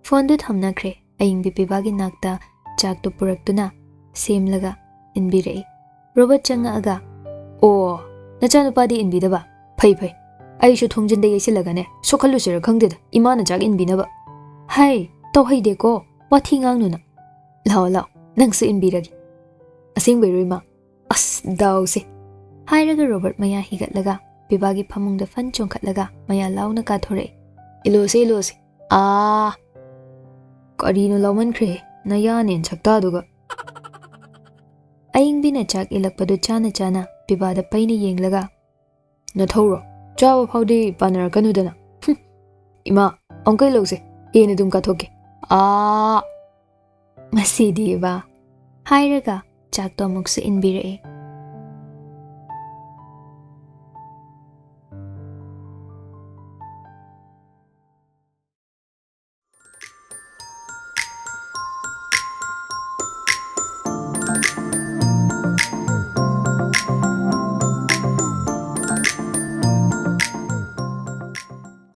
ꯐꯣꯟꯗꯨ ꯊꯝꯅꯈ꯭ꯔꯦ꯫ ꯑꯌꯤꯡꯕꯤ ꯄꯤꯕꯥꯒꯤ ꯅꯥꯛꯇ ꯆꯥꯛꯇꯨ ꯄꯨꯔꯛꯇꯨꯅ ꯁꯦꯝꯂꯒ ꯏꯟꯕꯤꯔꯛꯏ꯫ ꯔꯣꯕꯔꯠ ꯆꯪꯉꯛꯑꯒ, "ꯑꯣ, ꯅꯆꯥꯅꯨꯄꯥꯗꯤ ꯏꯟꯕꯤꯗꯕ? ꯐꯩ, ꯐꯩ꯫ ꯑꯩꯁꯨ ꯊꯣꯡꯖꯤꯟꯗ ꯌꯩꯁꯤꯜꯂꯒꯅꯦ, ꯁꯣꯛꯍꯜꯂꯨꯁꯤꯔ ꯈꯪꯗꯦꯗ, ꯏꯃꯥꯅ ꯆꯥꯛ ꯏꯟꯕꯤꯅꯕ꯫" "ꯍꯥꯏ, ꯇꯧꯍꯩꯗꯦꯀꯣ, ꯋꯥꯊꯤ ꯉꯥꯡꯅꯨꯅ꯫ ꯂꯥꯛꯑꯣ, ꯂꯥꯛꯑꯣ, ꯅꯪꯁꯨ ꯏꯟꯕꯤꯔꯒꯦ꯫" "ꯑꯁꯦꯡꯕꯩꯔꯣ, ꯏꯃꯥ? ꯑꯁ, ꯗꯥꯎꯁꯦ!" ꯍꯥꯏꯔꯒ ꯔꯣꯕꯔꯠ ꯃꯌꯥ ꯍꯤꯒꯠꯂꯒ, ꯕꯤꯕꯥꯒꯤ ꯐꯃꯨꯡꯗ ꯐꯟ ꯆꯣꯡꯈꯠꯂꯒ ꯃꯌꯥ ꯂꯥꯎꯅ ꯀꯥꯊꯣꯔꯛꯑꯦ꯫ "ꯏꯜꯂꯣꯁꯦ, ꯏꯜꯂꯣꯁꯦ꯫ ꯑꯥ, ꯀꯔꯤꯅꯣ ꯂꯥꯎꯃꯟꯈ꯭ꯔꯦ, ꯅꯌꯥꯅꯦꯟ ꯁꯛꯇꯥꯗꯨꯒ"꯫ ꯑꯏꯪꯕꯤꯅ ꯆꯥꯛ ꯏꯜꯂꯛꯄꯗꯨ ꯆꯥꯅ ꯆꯥꯅ ꯕꯤꯕꯥꯗ ꯄꯩꯅ ꯌꯦꯡꯂꯒ, "ꯅꯊꯧꯔꯣ? ꯆꯥꯕ ꯐꯥꯎꯗꯤ ꯄꯥꯟꯅꯔꯛꯀꯅꯨꯗꯅ꯫ ꯍꯨꯝ꯫ ꯏꯃꯥ, ꯑꯃꯨꯛꯀ ꯏꯜꯂꯧꯁꯦ, ꯍꯦꯟꯅ ꯑꯗꯨꯝ ꯀꯥꯊꯣꯛꯀꯦ꯫ ꯑꯥ!" "ꯃꯁꯤꯗꯤꯕ"꯫ ꯍꯥꯏꯔꯒ ꯆꯥꯛꯇꯣ ꯑꯃꯨꯛꯁꯨ ꯏꯟꯕꯤꯔꯛꯑꯦ꯫